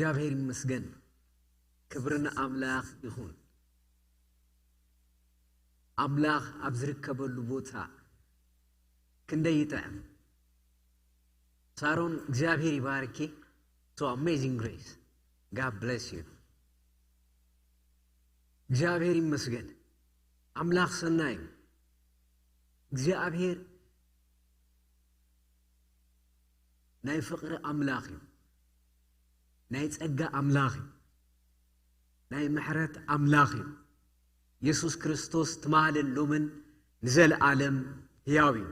እግዚኣብሔር ይመስገን። ክብሪ ንኣምላኽ ይኹን። ኣምላኽ ኣብ ዝርከበሉ ቦታ ክንደይ ይጥዕም። ሳሮን እግዚኣብሔር ይባርኪ። So amazing grace. God bless you. እግዚኣብሔር ይመስገን። ኣምላኽ ሰናይ እዩ። እግዚኣብሔር ናይ ፍቕሪ ኣምላኽ እዩ። ናይ ጸጋ ኣምላኽ እዩ። ናይ ምሕረት ኣምላኽ እዩ። የሱስ ክርስቶስ ትማልን ሎምን ንዘለኣለም ህያው እዩ።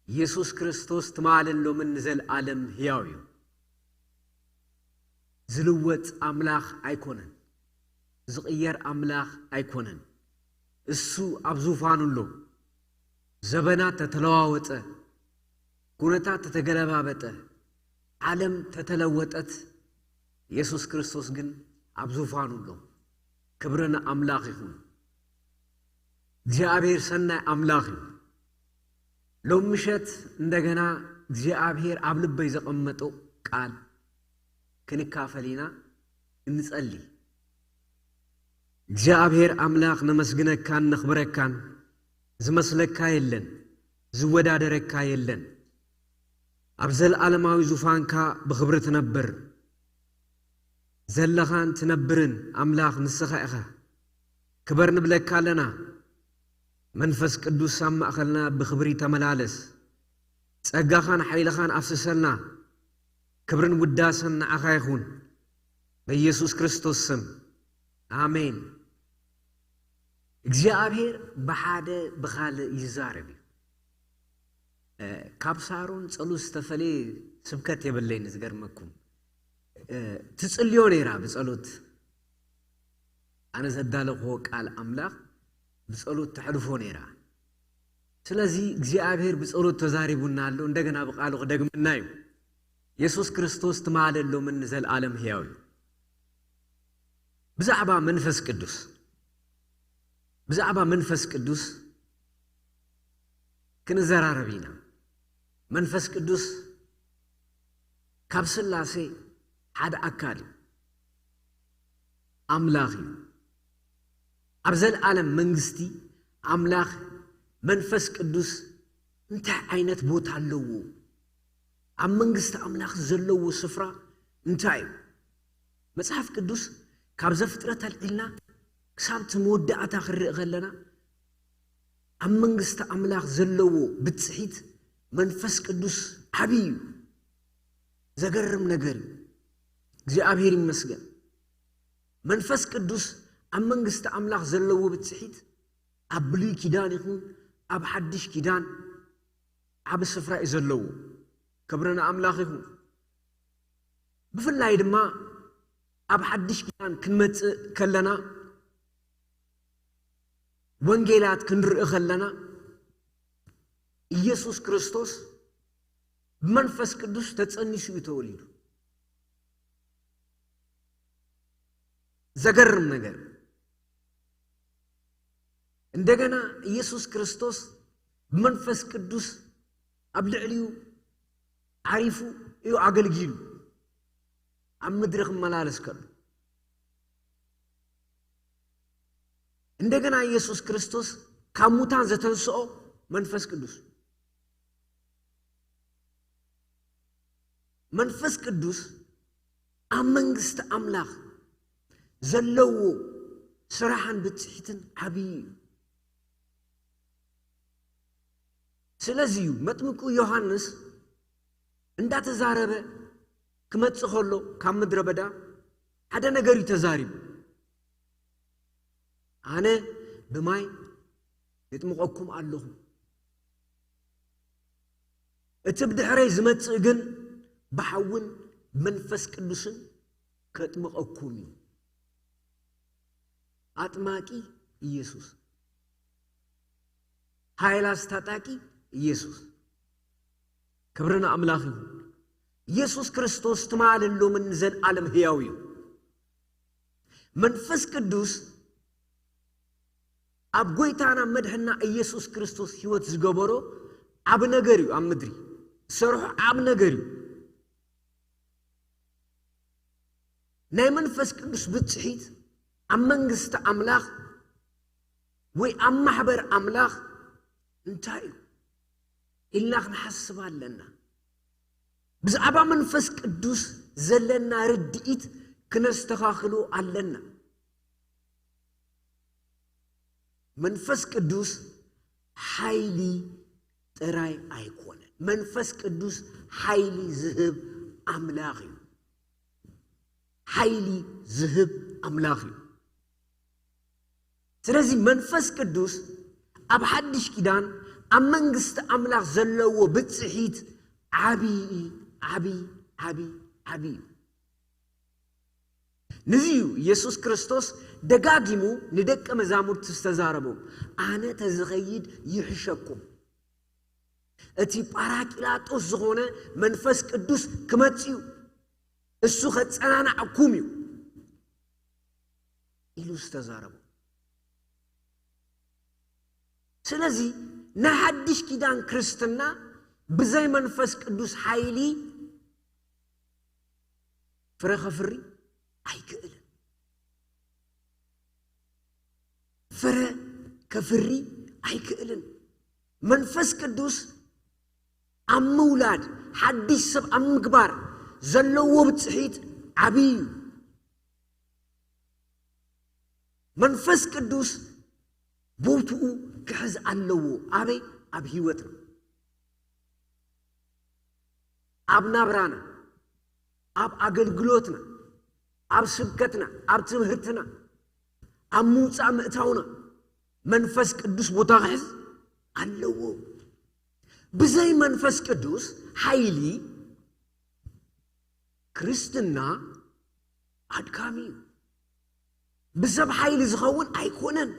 የሱስ ክርስቶስ ትማልን ሎምን ንዘለኣለም ህያው እዩ። ዝልወጥ ኣምላኽ ኣይኮነን። ዝቕየር ኣምላኽ ኣይኮነን። እሱ ኣብ ዙፋኑ ኣሎ። ዘበናት ተተለዋወጠ፣ ኩነታት ተተገለባበጠ፣ ዓለም ተተለወጠት፣ የሱስ ክርስቶስ ግን ኣብ ዙፋኑ ኣሎ። ክብሪ ንኣምላኽ ይኹን። እግዚኣብሔር ሰናይ ኣምላኽ እዩ። ሎም ምሸት እንደገና እግዚኣብሔር ኣብ ልበይ ዘቐመጦ ቃል ክንካፈል ኢና። እንጸሊ። እግዚኣብሔር ኣምላኽ ነመስግነካን ነኽብረካን። ዝመስለካ የለን፣ ዝወዳደረካ የለን። ኣብ ዘለዓለማዊ ዙፋንካ ብኽብሪ ትነብር ዘለኻን ትነብርን ኣምላኽ ንስኻ ኢኻ። ክበር ንብለካ ኣለና። መንፈስ ቅዱስ ኣብ ማእኸልና ብኽብሪ ተመላለስ። ጸጋኻን ሓይልኻን ኣፍስሰልና። ክብርን ውዳሰን ንዓኻ ይኹን። በኢየሱስ ክርስቶስ ስም። ኣሜን። እግዚኣብሔር ብሓደ ብኻልእ ይዛረብ እዩ። እ፣ ካብ ሳሮን ጸሎት ዝተፈለየ ስብከት የብለይን። ዝገርመኩም፣ እ፣ ትጽልዮ ነይራ ብጸሎት። ኣነ ዘዳለኽዎ ቃል ኣምላኽ ብጸሎት ተሕልፎ ነይራ። ስለዚ እግዚኣብሔር ብጸሎት ተዛሪቡና ኣሎ። እንደገና ብቃሉ ክደግመና እዩ። የሱስ ክርስቶስ ትማልን ሎምን ንዘለኣለም ህያው እዩ። ብዛዕባ መንፈስ ቅዱስ፣ ብዛዕባ መንፈስ ቅዱስ ክንዘራረብ ኢና። መንፈስ ቅዱስ ካብ ስላሴ ሓደ ኣካል እዩ። ኣምላኽ እዩ። ኣብ ዘለዓለም መንግስቲ ኣምላኽ መንፈስ ቅዱስ እንታይ ዓይነት ቦታ ኣለዎ? ኣብ መንግስቲ ኣምላኽ ዘለዎ ስፍራ እንታይ እዩ? መጽሓፍ ቅዱስ ካብ ዘፍጥረት ኣልዒልና ክሳብ እቲ መወዳእታ ክንርኢ ከለና፣ ኣብ መንግስቲ ኣምላኽ ዘለዎ ብጽሒት መንፈስ ቅዱስ ዓብዪ እዩ። ዘገርም ነገር እዩ። እግዚኣብሔር ይመስገን። መንፈስ ቅዱስ ኣብ መንግስቲ ኣምላኽ ዘለዎ ብጽሒት ኣብ ብሉይ ኪዳን ይኹን ኣብ ሓድሽ ኪዳን ዓቢ ስፍራ እዩ ዘለዎ። ክብሪ ንኣምላኽ ይኹን። ብፍላይ ድማ ኣብ ሓድሽ ኪዳን ክንመጽእ ከለና፣ ወንጌላት ክንርኢ ከለና፣ ኢየሱስ ክርስቶስ ብመንፈስ ቅዱስ ተጸኒሱ እዩ ተወሊዱ። ዘገርም ነገር። እንደገና ኢየሱስ ክርስቶስ ብመንፈስ ቅዱስ ኣብ ልዕሊኡ ዓሪፉ እዩ ኣገልጊሉ ኣብ ምድሪ ክመላለስ ከሎ። እንደገና ኢየሱስ ክርስቶስ ካብ ሙታን ዘተንስኦ መንፈስ ቅዱስ። መንፈስ ቅዱስ ኣብ መንግስቲ ኣምላኽ ዘለዎ ስራሕን ብጽሒትን ዓብዪ እዩ። ስለዚ እዩ መጥምቁ ዮሃንስ እንዳተዛረበ ክመጽእ ከሎ ካብ ምድረ በዳ ሓደ ነገር እዩ ተዛሪቡ። ኣነ ብማይ የጥምቐኩም ኣለኹ፣ እቲ ብድሕረይ ዝመጽእ ግን ብሓውን መንፈስ ቅዱስን ከጥምቐኩም እዩ። ኣጥማቂ ኢየሱስ፣ ሃይላ ኣስታጣቂ ኢየሱስ። ክብሪ ንኣምላኽ ይኹን። ኢየሱስ ክርስቶስ ትማልን ሎምን ንዘለኣለም ህያው እዩ። መንፈስ ቅዱስ ኣብ ጎይታና መድሕና ኢየሱስ ክርስቶስ ህይወት ዝገበሮ ዓቢ ነገር እዩ። ኣብ ምድሪ ዝሰርሖ ዓቢ ነገር እዩ። ናይ መንፈስ ቅዱስ ብፅሒት ኣብ መንግስቲ ኣምላኽ ወይ ኣብ ማሕበር ኣምላኽ እንታይ እዩ ኢልና ክንሓስብ ኣለና። ብዛዕባ መንፈስ ቅዱስ ዘለና ርድኢት ክነስተኻኽሎ ኣለና። መንፈስ ቅዱስ ሓይሊ ጥራይ ኣይኮነን። መንፈስ ቅዱስ ሓይሊ ዝህብ ኣምላኽ እዩ። ሓይሊ ዝህብ ኣምላኽ እዩ። ስለዚ መንፈስ ቅዱስ ኣብ ሓድሽ ኪዳን ኣብ መንግስቲ ኣምላኽ ዘለዎ ብፅሒት ዓብዪ ዓብዪ ዓብዪ ዓብዪ እዩ። ንዚ እዩ ኢየሱስ ክርስቶስ ደጋጊሙ ንደቀ መዛሙርቱ ዝተዛረቦም፣ ኣነ ተዝኸይድ ይሕሸኩም፣ እቲ ጳራቂላጦስ ዝኾነ መንፈስ ቅዱስ ክመጽእ እዩ፣ እሱ ከጸናናዕኩም እዩ ኢሉ ዝተዛረቦ። ስለዚ ናይ ሓድሽ ኪዳን ክርስትና ብዘይ መንፈስ ቅዱስ ሓይሊ ፍረ ከፍሪ ኣይክእልን። ፍረ ከፍሪ ኣይክእልን። መንፈስ ቅዱስ ኣብ ምውላድ፣ ሓድሽ ሰብ ኣብ ምግባር ዘለዎ ብፅሒት ዓብዪ እዩ። መንፈስ ቅዱስ ቦትኡ ክሕዝ ኣለዎ። ኣበይ? ኣብ ህይወትና፣ ኣብ ናብራና፣ ኣብ ኣገልግሎትና፣ ኣብ ስብከትና፣ ኣብ ትምህርትና፣ ኣብ ምውፃእ ምእታውና መንፈስ ቅዱስ ቦታ ክሕዝ ኣለዎ። ብዘይ መንፈስ ቅዱስ ሓይሊ ክርስትና ኣድካሚ እዩ። ብሰብ ሓይሊ ዝኸውን ኣይኮነን።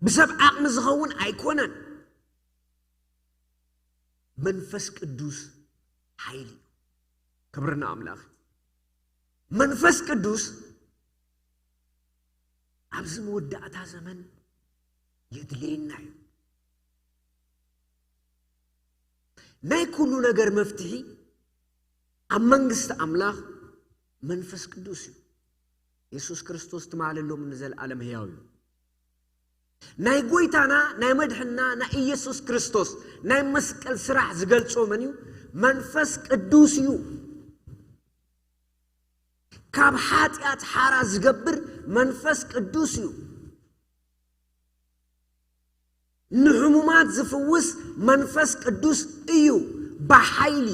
ብሰብ ዓቕሚ ዝኸውን ኣይኮነን። መንፈስ ቅዱስ ሓይሊ እዩ። ክብሪ ንኣምላኽ። መንፈስ ቅዱስ ኣብዚ መወዳእታ ዘመን የድልየና እዩ። ናይ ኩሉ ነገር መፍትሒ ኣብ መንግስቲ ኣምላኽ መንፈስ ቅዱስ እዩ። የሱስ ክርስቶስ ትማልን ሎምን ንዘለኣለም ህያው እዩ። ናይ ጎይታና ናይ መድሕንና ናይ ኢየሱስ ክርስቶስ ናይ መስቀል ስራሕ ዝገልጾ መን እዩ? መንፈስ ቅዱስ እዩ። ካብ ሓጢኣት ሓራ ዝገብር መንፈስ ቅዱስ እዩ። ንሕሙማት ዝፍውስ መንፈስ ቅዱስ እዩ። ብሓይሊ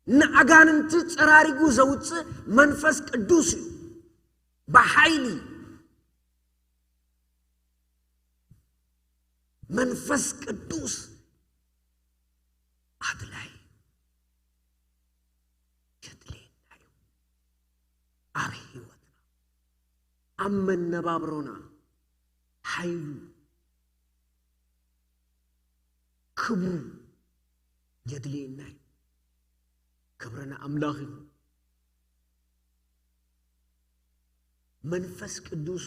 ንኣጋንንቲ ጸራሪጉ ዘውፅእ መንፈስ ቅዱስ እዩ። ብሓይሊ መንፈስ ቅዱስ ኣድላይ የድልየና እዩ። ኣብ ህይወትና፣ ኣብ መነባብሮና ሓይሉ፣ ክብሩ የድልየና እዩ። ክብሪ ንኣምላኽ ይኹን። መንፈስ ቅዱስ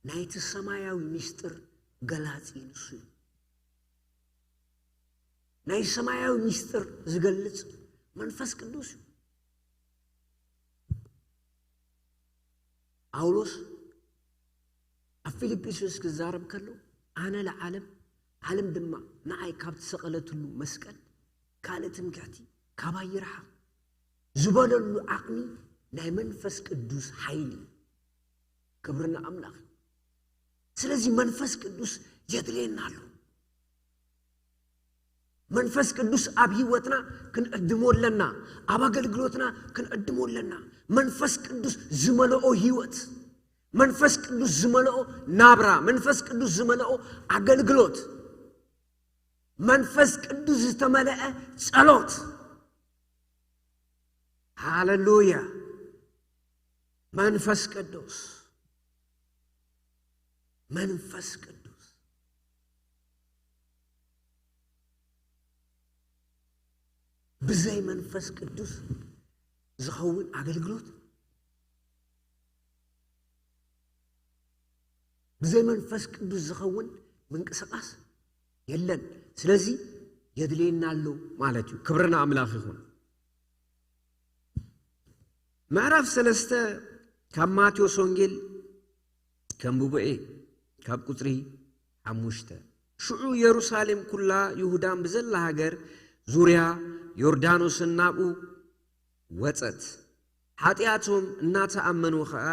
ናይቲ ሰማያዊ ሚስጥር ገላጺ ንሱ እዩ። ናይ ሰማያዊ ሚስጥር ዝገልጽ መንፈስ ቅዱስ እዩ። ጳውሎስ ኣብ ፊልጵስዩስ ክዛረብ ከሎ፣ ኣነ ለዓለም፣ ዓለም ድማ ንዓይ ካብ ትሰቐለትሉ መስቀል ካልእ ትምክሕቲ ካባይ ይርሓቕ ዝበለሉ ዓቕሚ ናይ መንፈስ ቅዱስ ሓይሊ እዩ። ክብሪ ንኣምላኽ እዩ። ስለዚ መንፈስ ቅዱስ የድልየና ኣሎ። መንፈስ ቅዱስ ኣብ ህይወትና ክንዕድሞ ኣለና። ኣብ ኣገልግሎትና ክንዕድሞ ኣለና። መንፈስ ቅዱስ ዝመልኦ ህይወት፣ መንፈስ ቅዱስ ዝመልኦ ናብራ፣ መንፈስ ቅዱስ ዝመልኦ ኣገልግሎት፣ መንፈስ ቅዱስ ዝተመልአ ጸሎት። ሃሌሉያ! መንፈስ ቅዱስ፣ መንፈስ ቅዱስ። ብዘይ መንፈስ ቅዱስ ዝኸውን ኣገልግሎት፣ ብዘይ መንፈስ ቅዱስ ዝኸውን ምንቅስቓስ የለን። ስለዚ የድልየና ኣሎ ማለት እዩ። ክብርና ኣምላኽ ይኹን። ምዕራፍ ሰለስተ ካብ ማቴዎስ ወንጌል ከንብቦ እየ፣ ካብ ቁጽሪ ሓሙሽተ። ሽዑ የሩሳሌም ኩላ፣ ይሁዳን ብዘላ ሃገር ዙርያ ዮርዳኖስን ናብኡ ወጸት። ሓጢኣቶም እናተኣመኑ ኸኣ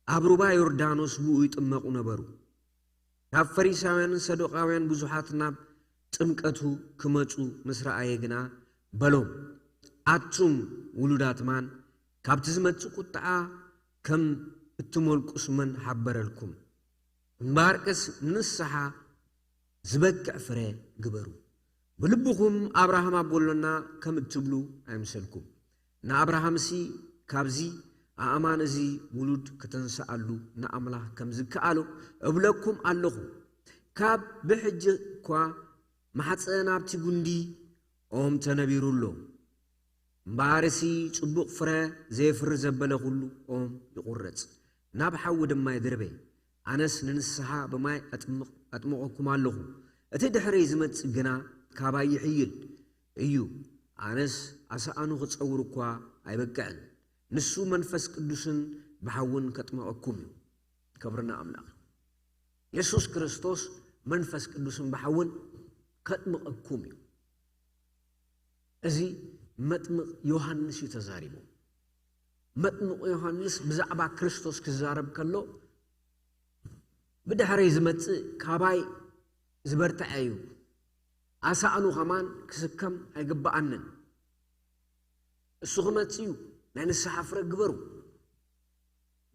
ኣብ ሩባ ዮርዳኖስ ብኡ ይጥመቑ ነበሩ። ካብ ፈሪሳውያንን ሰዱቃውያን ብዙሓት ናብ ጥምቀቱ ክመጹ ምስ ረኣየ ግና በሎም፣ ኣቱም ውሉዳት ማን፣ ካብቲ ዝመጽእ ቁጥዓ ከም እትመልቁስ መን ሓበረልኩም? እምበኣርከስ ንንስሓ ዝበቅዕ ፍረ ግበሩ። ብልብኹም ኣብርሃም ኣቦ ኣሎና ከም እትብሉ ኣይምሰልኩም። ንኣብርሃምሲ ካብዚ ኣእማን እዚ ውሉድ ከተንስኣሉ ንኣምላኽ ከም ዝከኣሎ እብለኩም ኣለኹ። ካብ ብሕጂ እኳ ማሕፀን ኣብቲ ጉንዲ ኦም ተነቢሩ ኣሎ። እምበኣርሲ ጽቡቕ ፍረ ዘየፍሪ ዘበለ ኹሉ ኦም ይቑረጽ፣ ናብ ሓዊ ድማ ይድርበ። ኣነስ ንንስሓ ብማይ ኣጥምቕ-፣ ኣጥምቐኩም ኣለኹ። እቲ ድሕረይ ዝመጽእ ግና ካባይ ይሕይል እዩ። ኣነስ ኣሳእኑ ክጸውር እኳ ኣይበቅዕን። ንሱ መንፈስ ቅዱስን ብሓውን ከጥምቐኩም እዩ። ክብሪ ንኣምላኽ። የሱስ ክርስቶስ መንፈስ ቅዱስን ብሓውን ከጥምቐኩም እዩ። እዚ መጥምቕ ዮሃንስ እዩ ተዛሪቡ። መጥምቕ ዮሃንስ ብዛዕባ ክርስቶስ ክዛረብ ከሎ፣ ብድሕረይ ዝመጽእ ካባይ ዝበርትዐ እዩ፣ ኣሳእኑ ኸማን ክስከም ኣይግብኣንን። እሱ ክመጽእ እዩ፣ ናይ ንስሓ ፍረ ግበሩ፣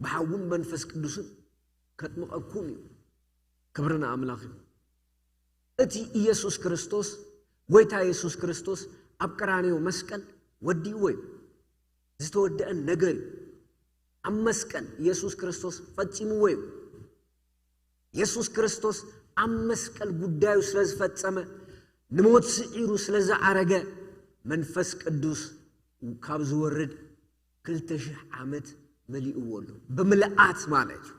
ብሓውን መንፈስ ቅዱስን ከጥምቐኩም እዩ። ክብሪ ንኣምላኽ እዩ። እቲ ኢየሱስ ክርስቶስ፣ ጎይታ ኢየሱስ ክርስቶስ ኣብ ቀራንዮ መስቀል ወዲእዎ እዩ። ዝተወደአ ነገር እዩ። ኣብ መስቀል ኢየሱስ ክርስቶስ ፈጺምዎ እዩ። ኢየሱስ ክርስቶስ ኣብ መስቀል ጉዳዩ ስለ ዝፈጸመ፣ ንሞት ስዒሩ ስለ ዝኣረገ፣ መንፈስ ቅዱስ ካብ ዝወርድ ክልተ ሺሕ ዓመት መሊእዎ ኣሎ። ብምልኣት ማለት እዩ።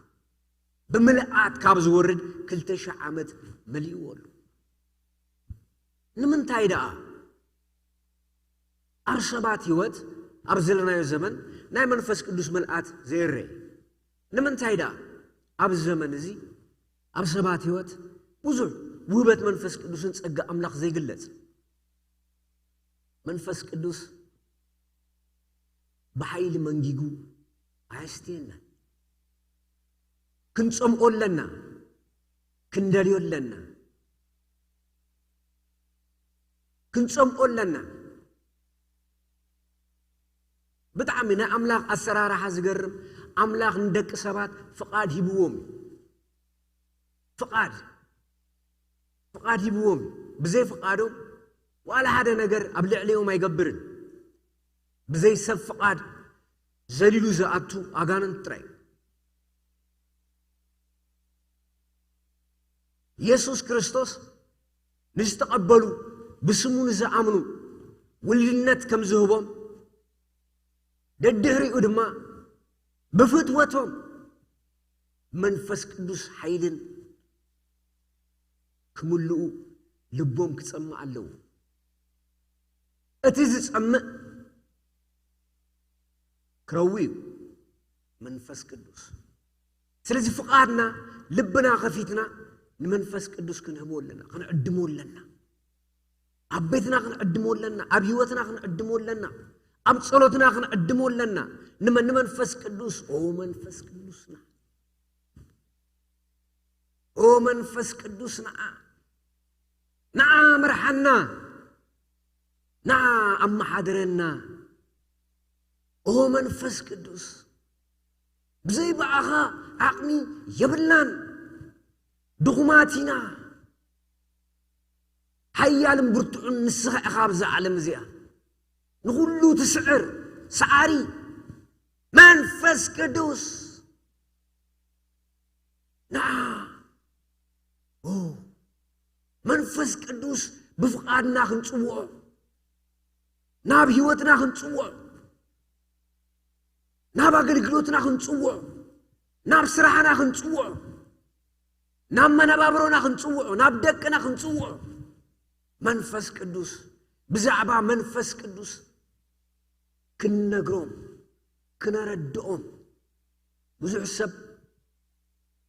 ብምልኣት ካብ ዝወርድ ክልተ ሺሕ ዓመት መሊእዎ ኣሎ። ንምንታይ ደኣ ኣብ ሰባት ህይወት ኣብ ዘለናዮ ዘመን ናይ መንፈስ ቅዱስ ምልኣት ዘይረይ? ንምንታይ ደኣ ኣብዚ ዘመን እዚ ኣብ ሰባት ህይወት ብዙሕ ውህበት መንፈስ ቅዱስን ጸጋ ኣምላኽ ዘይግለጽ? መንፈስ ቅዱስ ብሓይሊ መንጊጉ ኣየስትየና። ክንጸምኦ ኣለና፣ ክንደልዮ ኣለና፣ ክንጸምኦ ኣለና። ብጣዕሚ ናይ ኣምላኽ ኣሰራርሓ ዝገርም፣ ኣምላኽ ንደቂ ሰባት ፍቓድ ሂብዎም እዩ። ፍቓድ፣ ፍቓድ ሂብዎም እዩ። ብዘይ ፍቓዶም ዋላ ሓደ ነገር ኣብ ልዕሊኦም ኣይገብርን። ብዘይ ሰብ ፍቓድ ዘሊሉ ዝኣቱ ኣጋንንት ጥራይ። የሱስ ክርስቶስ ንዝተቐበሉ፣ ብስሙ ንዝኣምኑ ውልድነት ከም ዝህቦም፣ ደድሕሪኡ ድማ ብፍትወቶም መንፈስ ቅዱስ ሓይልን ክምልኡ ልቦም ክጸምእ ኣለዎ። እቲ ዝጸምእ ክረዊ እዩ መንፈስ ቅዱስ። ስለዚ ፍቓድና፣ ልብና ከፊትና ንመንፈስ ቅዱስ ክንህቦ ኣለና፣ ክንዕድሞ ኣለና። ኣብ ቤትና ክንዕድሞ ኣለና፣ ኣብ ህይወትና ክንዕድሞ ኣለና፣ ኣብ ጸሎትና ክንዕድሞ ኣለና። ንመ-፣ ንመንፈስ ቅዱስ፣ ኦ መንፈስ ቅዱስና፣ ኦ መንፈስ ቅዱስ፣ ንዓ፣ ንዓ ምርሓና፣ ንዓ ኣመሓድረና። ኦ መንፈስ ቅዱስ፣ ብዘይ ብኣኻ ዓቕሚ የብልናን፣ ድኹማት ኢና። ሓያልን ብርቱዕን ንስኻ ኢኻ ኣብዛ ዓለም እዚኣ። ንኹሉ ትስዕር ሰዓሪ መንፈስ ቅዱስ፣ ንዓ። ኦ፣ መንፈስ ቅዱስ ብፍቓድና ክንጽውዖ፣ ናብ ህይወትና ክንጽውዖ፣ ናብ ኣገልግሎትና ክንጽውዖ፣ ናብ ስራሕና ክንጽውዖ፣ ናብ መነባብሮና ክንጽውዖ፣ ናብ ደቅና ክንጽውዖ፣ መንፈስ ቅዱስ፣ ብዛዕባ መንፈስ ቅዱስ ክንነግሮም፣ ክነረድኦም። ብዙሕ ሰብ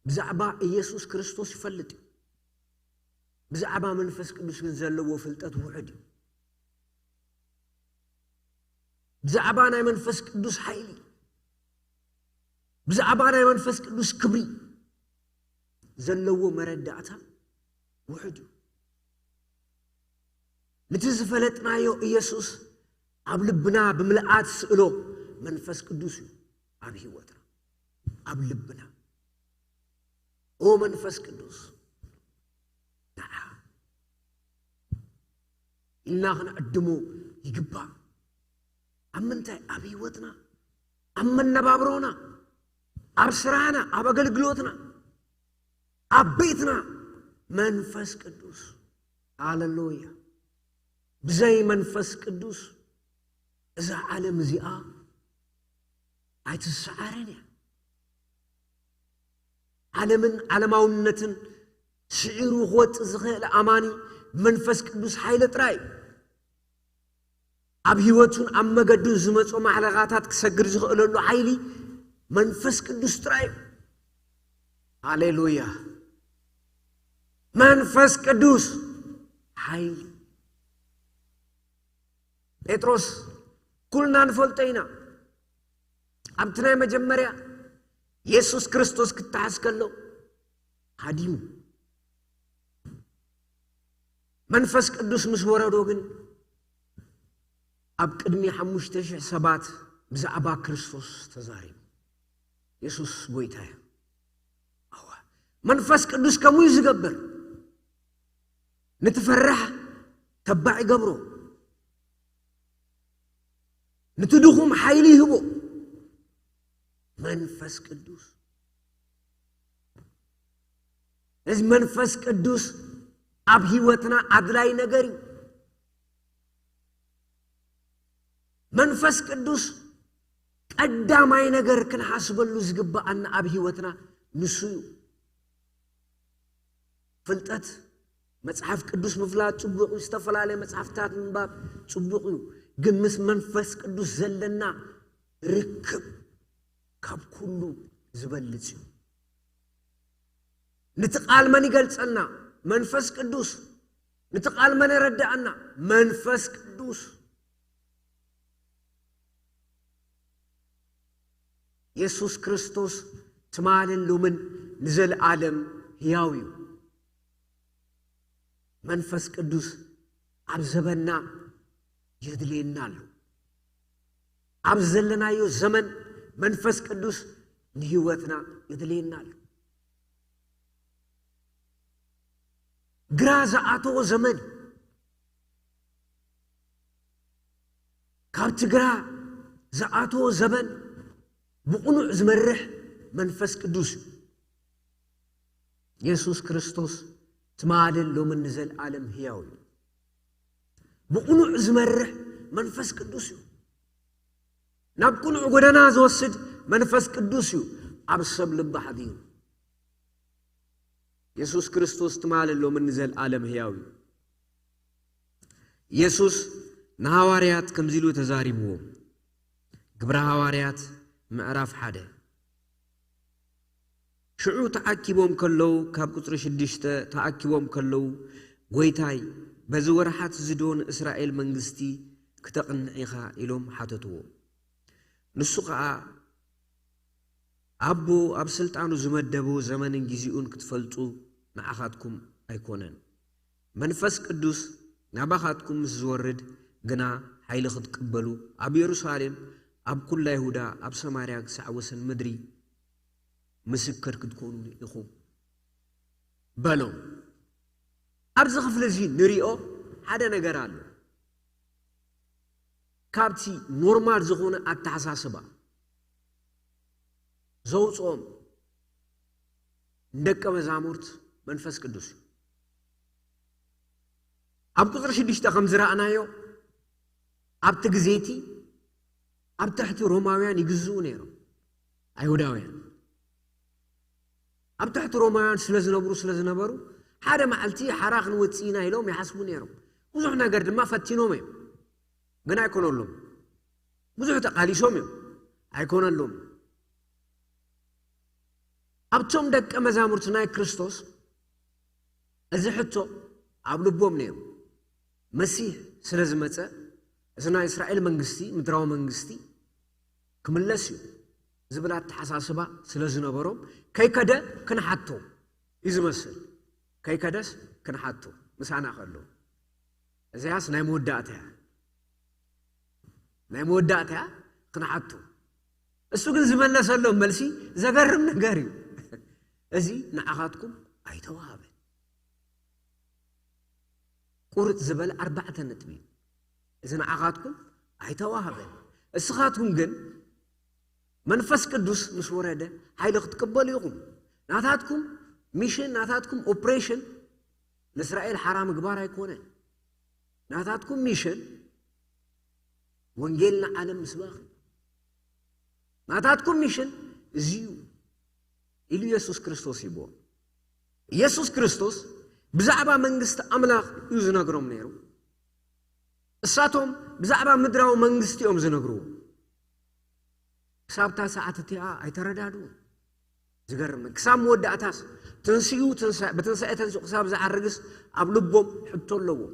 ብዛዕባ ኢየሱስ ክርስቶስ ይፈልጥ እዩ። ብዛዕባ መንፈስ ቅዱስ ግን ዘለዎ ፍልጠት ውሑድ እዩ። ብዛዕባ ናይ መንፈስ ቅዱስ ሓይሊ፣ ብዛዕባ ናይ መንፈስ ቅዱስ ክብሪ ዘለዎ መረዳእታ ውሑድ እዩ። ነቲ ዝፈለጥናዮ ኢየሱስ ኣብ ልብና ብምልኣት ስእሎ መንፈስ ቅዱስ እዩ ኣብ ህይወትና፣ ኣብ ልብና። ኦ መንፈስ ቅዱስ፣ ንዓ ኢልና ክንዕድሞ ይግባእ። ኣብ ምንታይ? ኣብ ህይወትና፣ ኣብ መነባብሮና፣ ኣብ ስራሕና፣ ኣብ ኣገልግሎትና፣ ኣብ ቤትና። መንፈስ ቅዱስ፣ ሃሌሉያ። ብዘይ መንፈስ ቅዱስ እዛ ዓለም እዚኣ ኣይትሰዓርን እያ። ዓለምን ዓለማውነትን ስዒሩ ክወጽእ ዝኽእል ኣማኒ መንፈስ ቅዱስ ሓይሊ ጥራይ እዩ። ኣብ ህይወቱን ኣብ መገዱን ዝመጾ ማሕለኻታት ክሰግር ዝኽእለሉ ሓይሊ መንፈስ ቅዱስ ጥራይ እዩ። ሃሌሉያ። መንፈስ ቅዱስ ሓይሊ። ጴጥሮስ ኩልና ንፈልጦ ኢና። ኣብቲ ናይ መጀመርያ የሱስ ክርስቶስ ክተሓዝ ከሎ ሃዲሙ። መንፈስ ቅዱስ ምስ ወረዶ ግን ኣብ ቅድሚ ሓሙሽተ ሽሕ ሰባት ብዛዕባ ክርስቶስ ተዛሪቡ። የሱስ ጎይታ እዩ። ኣዋ፣ መንፈስ ቅዱስ ከምኡ እዩ ዝገብር። ንትፈርሕ ተባዕ ይገብሮ። ንቲ ድኹም ሓይሊ ይህቦ መንፈስ ቅዱስ። እዚ መንፈስ ቅዱስ ኣብ ህይወትና ኣድላይ ነገር እዩ። መንፈስ ቅዱስ ቀዳማይ ነገር ክንሓስበሉ ዝግባኣና ኣብ ህይወትና ንሱ እዩ። ፍልጠት፣ መጽሓፍ ቅዱስ ምፍላጥ ጽቡቕ እዩ፣ ዝተፈላለየ መጽሓፍታት ምንባብ ጽቡቕ እዩ። ግን ምስ መንፈስ ቅዱስ ዘለና ርክብ ካብ ኩሉ ዝበልጽ እዩ። ንቲ ቃል መን ይገልጸልና? መንፈስ ቅዱስ። ንቲ ቃል መን የረድኣና? መንፈስ ቅዱስ። የሱስ ክርስቶስ ትማልን ሎምን ንዘለኣለም ህያው እዩ። መንፈስ ቅዱስ ኣብ ዘበንና የድልየና ኣሎ። ኣብ ዘለናዮ ዘመን መንፈስ ቅዱስ ንህይወትና የድልየና ኣሎ። ግራ ዝኣተዎ ዘመን እዩ። ካብቲ ግራ ዝኣተዎ ዘበን ብቕኑዕ ዝመርሕ መንፈስ ቅዱስ እዩ። የሱስ ክርስቶስ ትማልን ሎምን ንዘለኣለም ህያው እዩ። ብቕኑዕ ዝመርሕ መንፈስ ቅዱስ እዩ። ናብ ቅኑዕ ጎደና ዝወስድ መንፈስ ቅዱስ እዩ ኣብ ሰብ ልቢ ሓዲሩ። የሱስ ክርስቶስ ትማልን ሎምን ንዘለኣለም ህያው እዩ። የሱስ ንሃዋርያት ከምዚ ኢሉ ተዛሪብዎም። ግብረ ሃዋርያት ምዕራፍ ሓደ። ሽዑ ተኣኪቦም ከለዉ፣ ካብ ቁጽሪ ሽዱሽተ ተኣኪቦም ከለዉ፣ "ጎይታይ፣ በዚ ወርሓት እዚ ዶ ንእስራኤል መንግስቲ ክተቕንዕ ኢኻ?" ኢሎም ሓተትዎ። ንሱ ኸኣ፣ "ኣቦ ኣብ ስልጣኑ ዝመደቦ ዘመንን ግዜኡን ክትፈልጡ ንዓኻትኩም ኣይኮነን። መንፈስ ቅዱስ ናባኻትኩም ምስ ዝወርድ ግና ሓይሊ ክትቅበሉ፣ ኣብ የሩሳሌም፣ ኣብ ኩላ ይሁዳ፣ ኣብ ሰማርያ ክሳዕ ወሰን ምድሪ ምስክር ክትኮኑኒ ኢኹም" በሎም። ኣብዚ ክፍሊ እዚ ንሪኦ ሓደ ነገር ኣሎ። ካብቲ ኖርማል ዝኾነ ኣተሓሳስባ ዘውፅኦም ንደቀ መዛሙርት መንፈስ ቅዱስ እዩ። ኣብ ቁፅሪ ሽዱሽተ ከም ዝረኣናዮ፣ ኣብቲ ግዜ እቲ ኣብ ትሕቲ ሮማውያን ይግዝኡ ነይሮም፣ ኣይሁዳውያን። ኣብ ትሕቲ ሮማውያን ስለ ዝነብሩ፣ ስለ ዝነበሩ፣ ሓደ መዓልቲ ሓራ ክንወፅእ ኢና ኢሎም ይሓስቡ ነይሮም። ብዙሕ ነገር ድማ ፈቲኖም እዮም፣ ግን ኣይኮነሎም። ብዙሕ ተቓሊሶም እዮም፣ ኣይኮነሎም። ኣብቶም ደቀ መዛሙርቲ ናይ ክርስቶስ እዚ ሕቶ ኣብ ልቦም ነይሩ። መሲሕ ስለ ዝመጸ፣ እዚ ናይ እስራኤል መንግስቲ፣ ምድራዊ መንግስቲ ክምለስ እዩ ዝብል ኣተሓሳስባ ስለ ዝነበሮም፣ ከይከደ ክንሓቶ እዩ ዝመስል። ከይከደስ ክንሓቶ ምሳና ከሎ። እዚያስ ናይ መወዳእታ እያ። ናይ መወዳእታ እያ፣ ክንሓቶ። እሱ ግን ዝመለሰሎም መልሲ ዘገርም ነገር እዩ። "እዚ ንዓኻትኩም ኣይተዋህበን።" ቁርጥ ዝበለ ኣርባዕተ ነጥቢ እዩ። "እዚ ንዓኻትኩም ኣይተዋህበን። እስኻትኩም ግን መንፈስ ቅዱስ ምስ ወረደ ሓይሊ ክትቅበሉ ኢኹም። ናታትኩም ሚሽን፣ ናታትኩም ኦፕሬሽን ንእስራኤል ሓራ ምግባር ኣይኮነን። ናታትኩም ሚሽን ወንጌል ንዓለም ምስባኽ እዩ። ናታትኩም ሚሽን እዚ እዩ" ኢሉ የሱስ ክርስቶስ ይብዎ። የሱስ ክርስቶስ ብዛዕባ መንግስቲ ኣምላኽ እዩ ዝነግሮም ነይሩ። እሳቶም ብዛዕባ ምድራዊ መንግስቲ እዮም ዝነግርዎ። ክሳብ እታ ሰዓት እቲኣ ኣይተረዳድኡ። ዝገርም፣ ክሳብ መወዳእታስ፣ ትንስኡ፣ ትንሳ-፣ ብትንሳኤ ተንስኡ ክሳብ ዝዓርግስ ኣብ ልቦም ሕቶ ኣለዎም።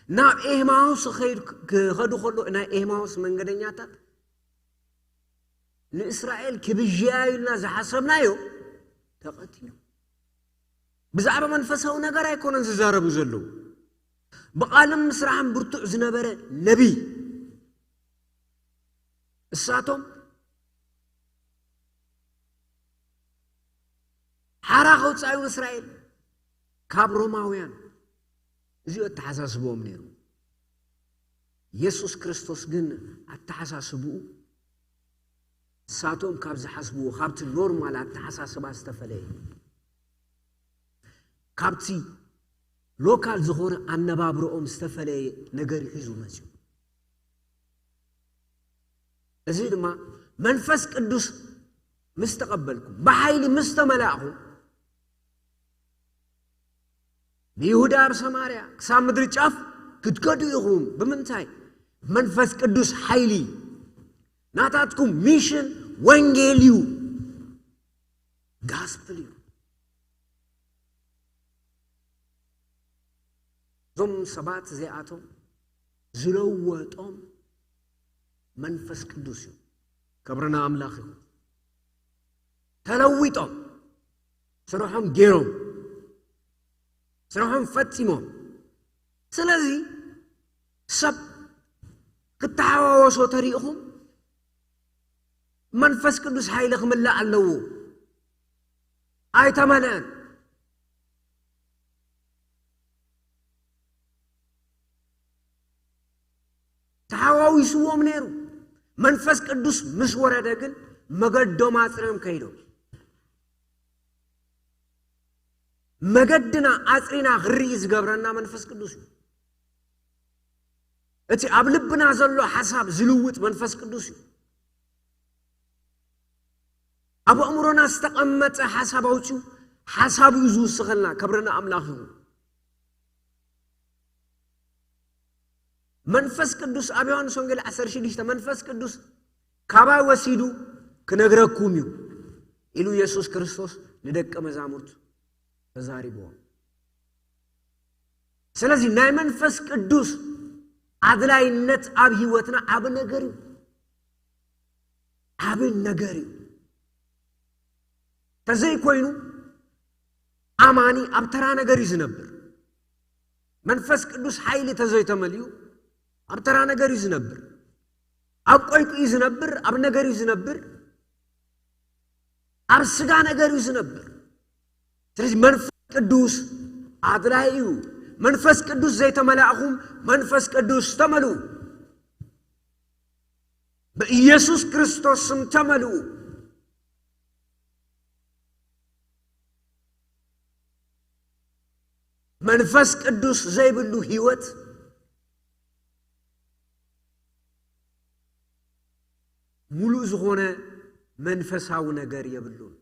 ናብ ኤማውስ ክኸይድ-፣ ክኸዱ ከሎ፣ ናይ ኤማውስ መንገደኛታት ንእስራኤል ክብዥያዩልና ዝሓሰብናዮ ተቐቲሉ። ብዛዕባ መንፈሳዊ ነገር ኣይኮነን ዝዛረቡ ዘለዉ። ብቓልን ምስራሕን ብርቱዕ ዝነበረ ነቢይ። እሳቶም ሓራ ከውፃዩ እስራኤል ካብ ሮማውያን፣ እዚኦ ኣተሓሳስብኦም ነይሩ። የሱስ ክርስቶስ ግን ኣተሓሳስብኡ እሳቶም ካብ ዝሓስብዎ፣ ካብቲ ኖርማል ኣተሓሳስባ ዝተፈለየ፣ ካብቲ ሎካል ዝኾነ ኣነባብረኦም ዝተፈለየ ነገር ሒዙ መፅዩ። እዚ ድማ መንፈስ ቅዱስ ምስ ተቐበልኩም፣ ብሓይሊ ምስ ተመላእኹም፣ ብይሁዳ ኣብ ሰማርያ ክሳብ ምድሪ ጫፍ ክትከዱ ኢኹም። ብምንታይ? መንፈስ ቅዱስ ሓይሊ። ናታትኩም ሚሽን ወንጌል እዩ፣ ጋስፕል እዩ። እዞም ሰባት እዚኣቶም ዝለወጦም መንፈስ ቅዱስ እዩ። ክብሪ ንኣምላኽ ይኹን። ተለዊጦም፣ ስርሖም ገይሮም፣ ስርሖም ፈጺሞም። ስለዚ ሰብ ክተሓዋወሶ ተሪእኹም፣ መንፈስ ቅዱስ ሓይሊ ክምላእ ኣለዎ። ኣይተመልአን። ተሓዋዊስዎም ነይሩ። መንፈስ ቅዱስ ምስ ወረደ ግን መገዶም ኣጽርዮም ከይዶም። መገድና ኣጽሪና ክንርኢ ዝገብረና መንፈስ ቅዱስ እዩ። እቲ ኣብ ልብና ዘሎ ሓሳብ ዝልውጥ መንፈስ ቅዱስ እዩ። ኣብ ኣእምሮና ዝተቐመጠ ሓሳብ ኣውፅዩ ሓሳብ እዩ ዝውስኸልና። ክብሪ ንኣምላኽ ይኹን። መንፈስ ቅዱስ ኣብ ዮሃንስ ወንጌል ዓሰርተ ሽዱሽተ መንፈስ ቅዱስ ካባይ ወሲዱ ክነግረኩም እዩ ኢሉ የሱስ ክርስቶስ ንደቀ መዛሙርቱ ተዛሪብዎም። ስለዚ ናይ መንፈስ ቅዱስ ኣድላይነት ኣብ ህይወትና ዓቢ ነገር እዩ። ዓቢ ነገር እዩ። ተዘይኮይኑ ኣማኒ ኣብ ተራ ነገር እዩ ዝነብር። መንፈስ ቅዱስ ሓይሊ ተዘይተመልዩ ኣብ ተራ ነገር እዩ ዝነብር። ኣብ ቆይቁ እዩ ዝነብር፣ ኣብ ነገር እዩ ዝነብር፣ ኣብ ስጋ ነገር እዩ ዝነብር። ስለዚ መንፈስ ቅዱስ ኣድላይ እዩ። መንፈስ ቅዱስ ዘይተመላእኹም መንፈስ ቅዱስ ተመልኡ። ብኢየሱስ ክርስቶስ ስም ተመልኡ። መንፈስ ቅዱስ ዘይብሉ ህይወት ሙሉእ ዝኾነ መንፈሳዊ ነገር የብሉን።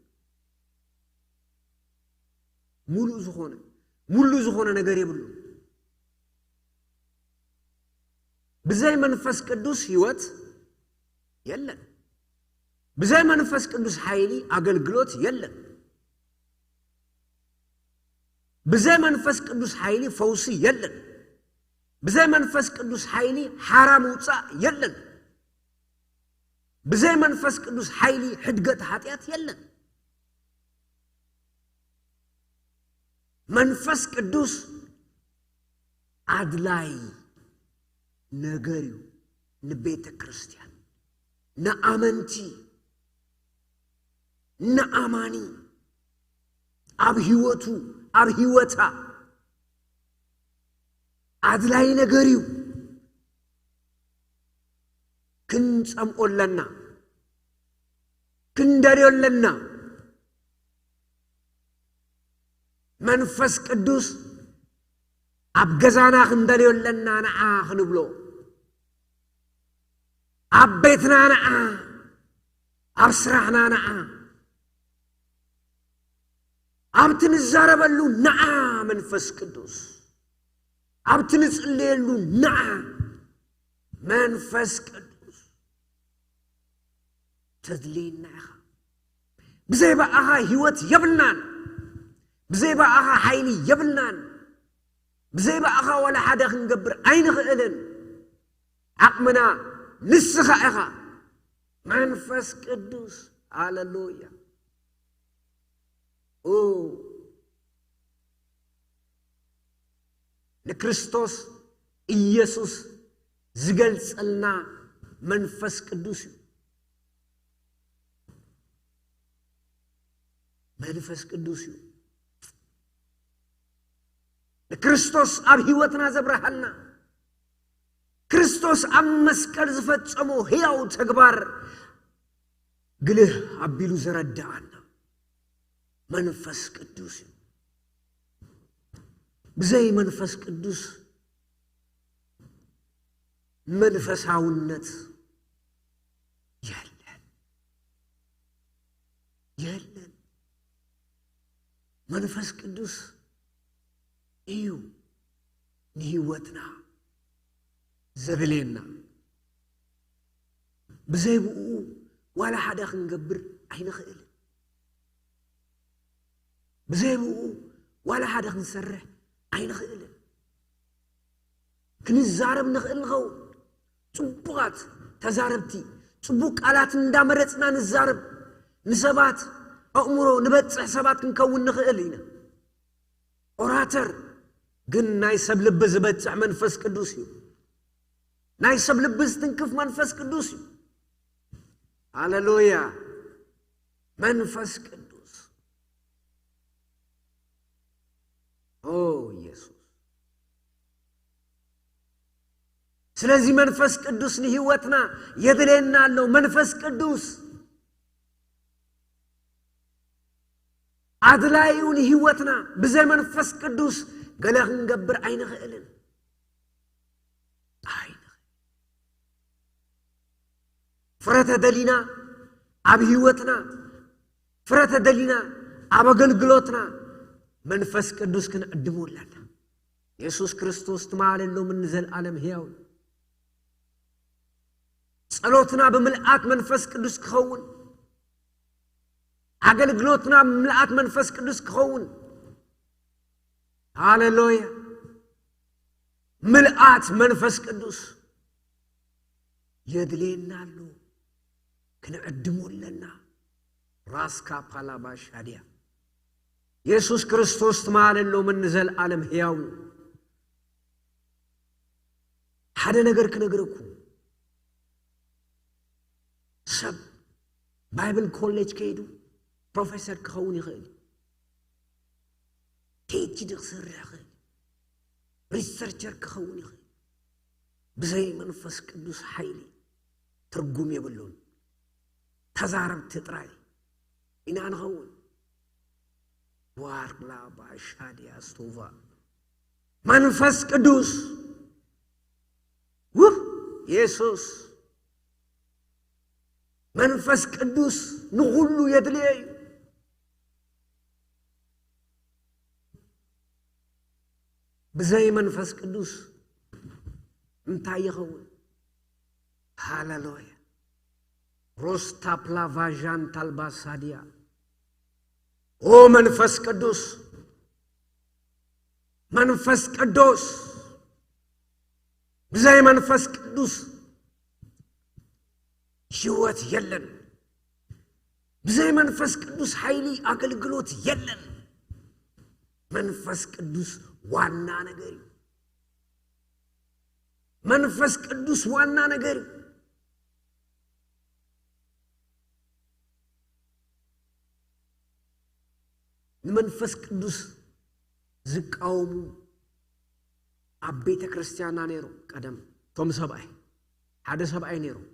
ሙሉእ ዝኾነ ሙሉ ዝኾነ ነገር የብሉ። ብዘይ መንፈስ ቅዱስ ህይወት የለን። ብዘይ መንፈስ ቅዱስ ሓይሊ ኣገልግሎት የለን። ብዘይ መንፈስ ቅዱስ ሓይሊ ፈውሲ የለን። ብዘይ መንፈስ ቅዱስ ሓይሊ ሓራ ምውፃእ የለን። ብዘይ መንፈስ ቅዱስ ሓይሊ ሕድገት ሓጢኣት የለን። መንፈስ ቅዱስ ኣድላይ ነገር እዩ ንቤተ ክርስቲያን፣ ንኣመንቲ፣ ንኣማኒ፣ ኣብ ህይወቱ፣ ኣብ ህይወታ ኣድላይ ነገር እዩ። ክንጸምኦ ኣለና፣ ክንደልዮ ኣለና። መንፈስ ቅዱስ ኣብ ገዛና ክንደልዮ ኣለና፣ ንዓ ክንብሎ፣ ኣብ ቤትና ንዓ፣ ኣብ ስራሕና ንዓ፣ ኣብቲ ንዛረበሉ ንዓ መንፈስ ቅዱስ፣ ኣብቲ ንጽልየሉ ንዓ መንፈስ ቅዱስ። ተድልየና ኢኻ። ብዘይ ብኣኻ ህይወት የብልናን። ብዘይ ብኣኻ ሓይሊ የብልናን። ብዘይ ብኣኻ ዋላ ሓደ ክንገብር ኣይንኽእልን። ዓቕምና ንስኻ ኢኻ። መንፈስ ቅዱስ፣ ሃሌሉያ። ኦ፣ ንክርስቶስ ኢየሱስ ዝገልጸልና መንፈስ ቅዱስ እዩ። መንፈስ ቅዱስ እዩ። ንክርስቶስ ኣብ ህይወትና ዘብርሃልና፣ ክርስቶስ ኣብ መስቀል ዝፈጸሞ ህያው ተግባር ግልህ ኣቢሉ ዘረድኣና መንፈስ ቅዱስ እዩ። ብዘይ መንፈስ ቅዱስ መንፈሳውነት የለን፣ የለን። መንፈስ ቅዱስ እዩ ንህይወትና ዘድልየና። ብዘይ ብኡ ዋላ ሓደ ክንገብር ኣይንኽእልን። ብዘይ ብኡ ዋላ ሓደ ክንሰርሕ ኣይንኽእልን። ክንዛረብ ንኽእል ንኸውን። ጽቡቓት ተዛረብቲ፣ ጽቡቕ ቃላት እንዳመረጽና ንዛረብ። ንሰባት ኣእምሮ ንበጽሕ ሰባት ክንከውን ንኽእል ኢና። ኦራተር ግን ናይ ሰብ ልቢ ዝበጽሕ መንፈስ ቅዱስ እዩ። ናይ ሰብ ልቢ ዝትንክፍ መንፈስ ቅዱስ እዩ። ሃሌሉያ። መንፈስ ቅዱስ። ኦ ኢየሱስ። ስለዚህ መንፈስ ቅዱስ ንህይወትና የድልየና ኣሎ። መንፈስ ቅዱስ ኣድላዩ ንህይወትና። ብዘይ መንፈስ ቅዱስ ገለ ክንገብር ኣይንኽእልን። ኣይንኽእል። ፍረ ተደሊና ኣብ ህይወትና፣ ፍረ ተደሊና ኣብ ኣገልግሎትና መንፈስ ቅዱስ ክንዕድሞ ኣለና። የሱስ ክርስቶስ ትማሊ፣ ሎምን ንዘለኣለም ህያው እዩ። ጸሎትና ብምልኣት መንፈስ ቅዱስ ክኸውን፣ ኣገልግሎትና ብምልኣት መንፈስ ቅዱስ ክኸውን። ሃሌሉያ። ምልኣት መንፈስ ቅዱስ የድልየና ኣሎ፣ ክንዕድሞ ኣለና። ራስካ ፓላባ ሻድያ። የሱስ ክርስቶስ ትማሊ፣ ሎምን ንዘለኣለም ህያው እዩ። ሓደ ነገር ክነግረኩም፣ ሰብ ባይብል ኮሌጅ ከይዱ ፕሮፌሰር ክኸውን ይኽእል እዩ። ፒኤችዲ ክሰርሕ ይኽእል እዩ። ሪሰርቸር ክኸውን ይኽእል። ብዘይ መንፈስ ቅዱስ ሓይሊ ትርጉም የብሉን። ተዛረብቲ ጥራይ ኢና ንኸውን። ዋርላ ባሻድያ ስቶቫ መንፈስ ቅዱስ። ውህ፣ የሱስ መንፈስ ቅዱስ ንኹሉ የድልየ እዩ። ብዘይ መንፈስ ቅዱስ እንታይ ይኸውን? ሃሌሉያ። ሮስታፕላቫዣን ታልባሳድያ። ኦ መንፈስ ቅዱስ፣ መንፈስ ቅዱስ፣ ብዘይ መንፈስ ቅዱስ ህይወት የለን። ብዘይ መንፈስ ቅዱስ ሓይሊ ኣገልግሎት የለን። መንፈስ ቅዱስ ዋና ነገር እዩ። መንፈስ ቅዱስ ዋና ነገር እዩ። ንመንፈስ ቅዱስ ዝቃወሙ ኣብ ቤተ ክርስቲያንና ነይሮም። ቀደም እቶም ሰብኣይ፣ ሓደ ሰብኣይ ነይሮም።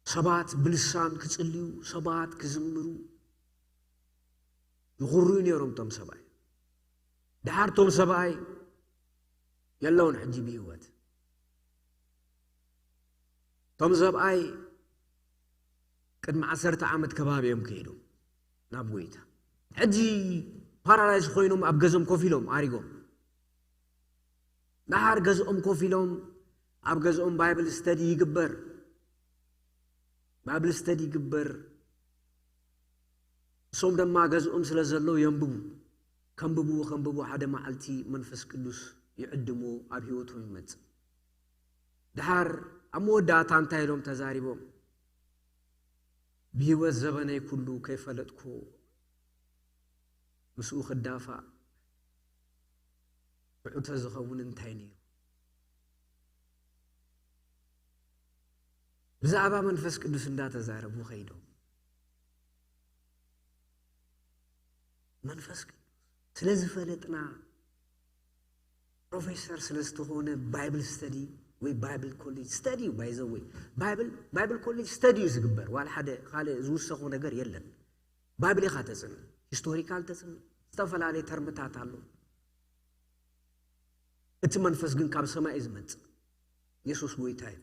ሰባት ብልሳን ክጽልዩ፣ ሰባት ክዝምሩ ይኹርዩ ነይሮም እቶም ሰብኣይ። ደሓር እቶም ሰብኣይ የለውን ሕጂ ብህይወት። እቶም ሰብኣይ ቅድሚ ዓሰርተ ዓመት ከባቢ እዮም ከይዶም ናብ ጎይታ። ሕጂ ፓራላይዝ ኮይኖም ኣብ ገዝኦም ኮፍ ኢሎም ኣሪጎም። ደሓር ገዝኦም ኮፍ ኢሎም ኣብ ገዝኦም ባይብል ስተዲ ይግበር። ባይብል ስተዲ ይግበር። እሶም ድማ ገዝኦም ስለ ዘለዉ የንብቡ። ከንብቡ፣ ከንብቡ ሓደ መዓልቲ መንፈስ ቅዱስ ይዕድሞ ኣብ ህይወቶም ይመጽእ። ደሓር ኣብ መወዳእታ እንታይ ኢሎም ተዛሪቦም? ብህይወት ዘበነይ ኩሉ ከይፈለጥኩ ምስኡ ክዳፋእ ብዑ ተዝኸውን እንታይ ነይሩ? ብዛዕባ መንፈስ ቅዱስ እንዳተዛረቡ ከይዶም። መንፈስ ቅዱስ ስለ ዝፈለጥና፣ ፕሮፌሰር ስለ ዝተኾነ ባይብል ስተዲ ወይ ባይብል ኮሌጅ ስተዲ እዩ። ባይዘወይ ባይብል ባይብል ኮሌጅ ስተዲ እዩ ዝግበር። ዋላ ሓደ ካልእ ዝውሰኹ ነገር የለን። ባይብል ኢኻ ተጽንዕ፣ ሂስቶሪካል ተጽንዕ፣ ዝተፈላለየ ተርምታት ኣሎ። እቲ መንፈስ ግን ካብ ሰማይ እዩ ዝመጽእ። የሱስ ጎይታ እዩ።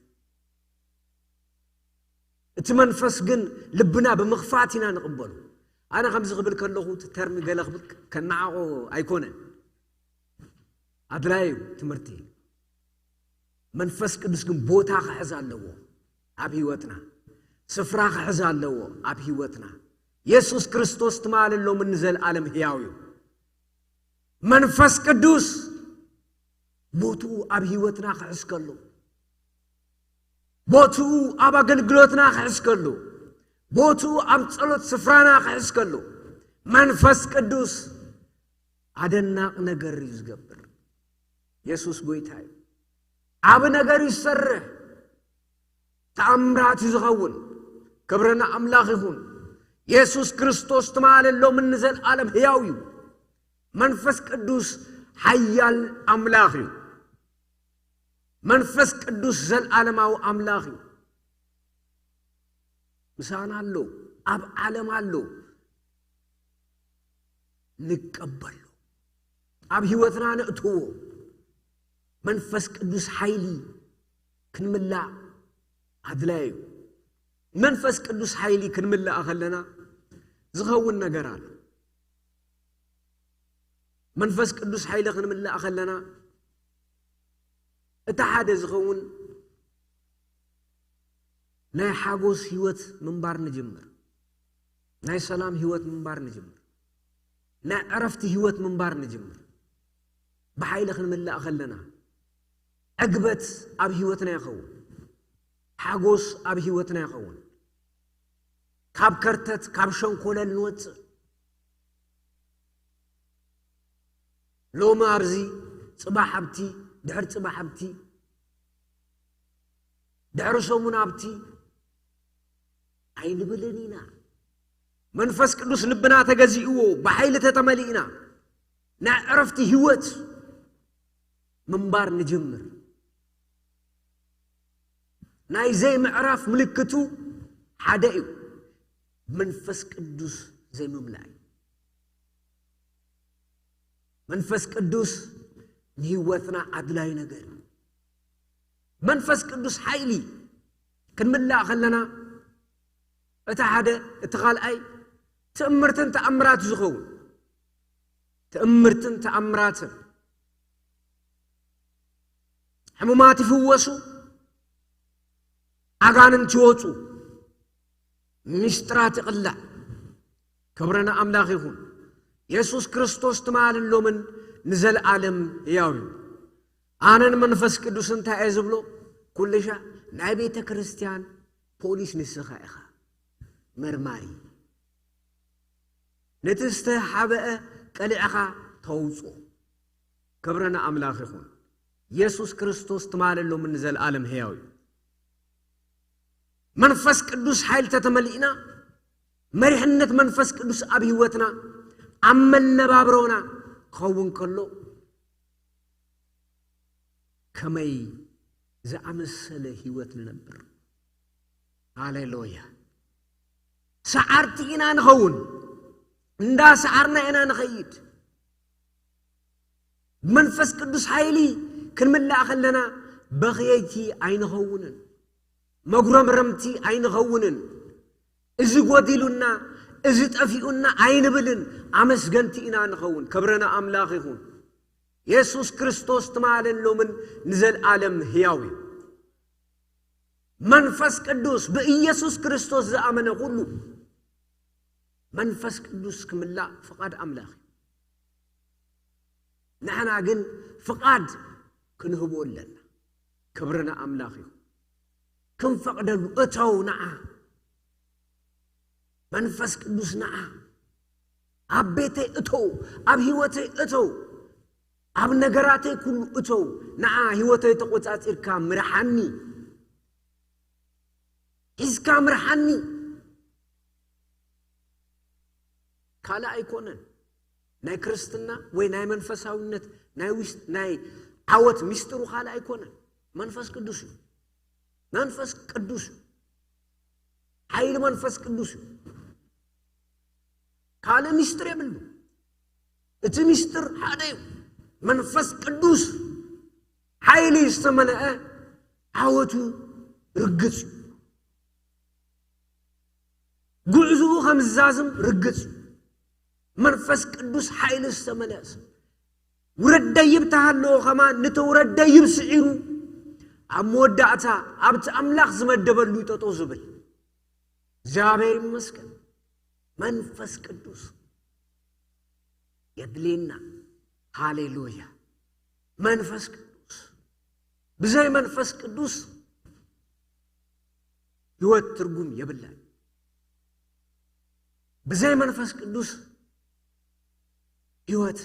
እቲ መንፈስ ግን ልብና ብምኽፋት ኢና ንቕበሉ። ኣነ ከምዚ ክብል ከለኹ እቲ ተርሚ ገለ ክብል ከነዓቆ ኣይኮነን። ኣድላይ እዩ ትምህርቲ። መንፈስ ቅዱስ ግን ቦታ ክሕዝ ኣለዎ ኣብ ህይወትና። ስፍራ ክሕዝ ኣለዎ ኣብ ህይወትና። የሱስ ክርስቶስ ትማሊ፣ ሎምን ንዘለኣለም ህያው እዩ። መንፈስ ቅዱስ ቦትኡ ኣብ ህይወትና ክሕዝ ከሎ፣ ቦትኡ ኣብ ኣገልግሎትና ክሕዝ ከሎ፣ ቦትኡ ኣብ ጸሎት ስፍራና ክሕዝ ከሎ፣ መንፈስ ቅዱስ ኣደናቕ ነገር እዩ ዝገብር። የሱስ ጎይታ እዩ። ዓቢ ነገር እዩ ዝሰርሕ። ተኣምራት እዩ ዝኸውን። ክብሪ ንኣምላኽ ይኹን። የሱስ ክርስቶስ ትማሊ፣ ሎምን ንዘለኣለም ህያው እዩ። መንፈስ ቅዱስ ሓያል ኣምላኽ እዩ። መንፈስ ቅዱስ ዘለኣለማዊ ኣምላኽ እዩ። ምሳና ኣሎ፣ ኣብ ዓለም ኣሎ። ንቀበሎ፣ ኣብ ህይወትና ነእትዎ። መንፈስ ቅዱስ ሓይሊ ክንምላእ ኣድላይ እዩ። መንፈስ ቅዱስ ሓይሊ ክንምላእ ከለና ዝኸውን ነገር ኣሎ። መንፈስ ቅዱስ ሓይሊ ክንምላእ ከለና እቲ ሓደ ዝኸውን ናይ ሓጎስ ህይወት ምንባር ንጅምር። ናይ ሰላም ህይወት ምንባር ንጅምር። ናይ ዕረፍቲ ህይወት ምንባር ንጅምር። ብሓይሊ ክንምላእ ከለና ዕግበት ኣብ ህይወትና ይኸውን። ሓጎስ ኣብ ህይወትና ይኸውን። ካብ ከርተት፣ ካብ ሸንኮለል ንወጽእ። ሎሚ ኣብዚ፣ ጽባሕ ኣብቲ፣ ድሕር ጽባሕ ኣብቲ፣ ድሕሪ ሰሙን ኣብቲ ኣይንብልን ኢና። መንፈስ ቅዱስ ልብና ተገዚእዎ፣ ብሓይሊ ተተመሊእና፣ ናይ ዕረፍቲ ህይወት ምንባር ንጅምር። ናይ ዘይምዕራፍ ምልክቱ ሓደ እዩ። መንፈስ ቅዱስ ዘይምምላእ እዩ። መንፈስ ቅዱስ ንህይወትና ኣድላይ ነገር እዩ። መንፈስ ቅዱስ ሓይሊ ክንምላእ ከለና፣ እቲ ሓደ፣ እቲ ካልኣይ ትእምርትን ተኣምራት ዝኸውን። ትእምርትን ተኣምራትን ሕሙማት ይፍወሱ፣ ኣጋንንት ይወፁ፣ ምስጢራት ይቕላዕ። ክብሪ ንኣምላኽ ይኹን። የሱስ ክርስቶስ ትማልን ሎምን ንዘለኣለም ህያው እዩ። ኣነን መንፈስ ቅዱስ እንታይ እየ ዝብሎ? ኩልሻ ናይ ቤተ ክርስቲያን ፖሊስ ንስኻ ኢኻ፣ መርማሪ። ነቲ ዝተሓበአ ቀሊዕኻ ተውፅኦ። ክብሪ ንኣምላኽ ይኹን። የሱስ ክርስቶስ ትማልን ሎምን ንዘለኣለም ህያው እዩ። መንፈስ ቅዱስ ሓይሊ ተተመሊእና፣ መሪሕነት መንፈስ ቅዱስ ኣብ ህይወትና፣ ኣብ መነባብሮና ክኸውን ከሎ፣ ከመይ ዝኣመሰለ ህይወት ንነብር። ሃሌሉያ። ሰዓርቲ ኢና ንኸውን፣ እንዳ ሰዓርና ኢና ንኸይድ። ብመንፈስ ቅዱስ ሓይሊ ክንምላእ ከለና በኽየይቲ ኣይንኸውንን፣ መጉረምረምቲ ኣይንኸውንን። እዚ ጎዲሉና፣ እዚ ጠፊኡና ኣይንብልን፣ ኣመስገንቲ ኢና ንኸውን። ክብሪ ንኣምላኽ ይኹን። የሱስ ክርስቶስ ትማልን ሎምን ንዘለኣለም ህያው እዩ። መንፈስ ቅዱስ፣ ብኢየሱስ ክርስቶስ ዝኣመነ ኩሉ መንፈስ ቅዱስ ክምላእ ፍቓድ ኣምላኽ እዩ። ንሕና ግን ፍቓድ ክንህቦ ኣለና። ክብሪ ንኣምላኽ እዩ። ክንፈቕደሉ፣ እተው ንዓ፣ መንፈስ ቅዱስ ንዓ፣ ኣብ ቤተይ እተው፣ ኣብ ህይወተይ እተው፣ ኣብ ነገራተይ ኩሉ እተው፣ ንዓ ህይወተይ ተቖጻጺርካ ምርሓኒ፣ ሒዝካ ምርሓኒ። ካልእ ኣይኮነን። ናይ ክርስትና ወይ ናይ መንፈሳዊነት ናይ ውሽጥ ናይ ዓወት ሚስጥሩ ካልእ ኣይኮነን። መንፈስ ቅዱስ እዩ። መንፈስ ቅዱስ እዩ። ሓይሊ መንፈስ ቅዱስ እዩ። ካልእ ሚስጥር የብሉ። እቲ ሚስጥር ሓደ እዩ። መንፈስ ቅዱስ ሓይሊ ዝተመልአ ዓወቱ ርግጽ እዩ። ጉዕዝኡ ከም ዝዛዝም ርግጽ እዩ። መንፈስ ቅዱስ ሓይሊ ዝተመልአ ሰብ። ውረድ ደይብ ተሃለዎ ከማን፣ ነቲ ውረድ ደይብ ስዒሩ፣ ኣብ መወዳእታ ኣብቲ ኣምላኽ ዝመደበሉ እዩ ጠጠው ዝብል። እግዚኣብሔር ይመስገን። መንፈስ ቅዱስ የድልየና። ሃሌሉያ። መንፈስ ቅዱስ፣ ብዘይ መንፈስ ቅዱስ ህይወት ትርጉም የብላን። ብዘይ መንፈስ ቅዱስ ህይወት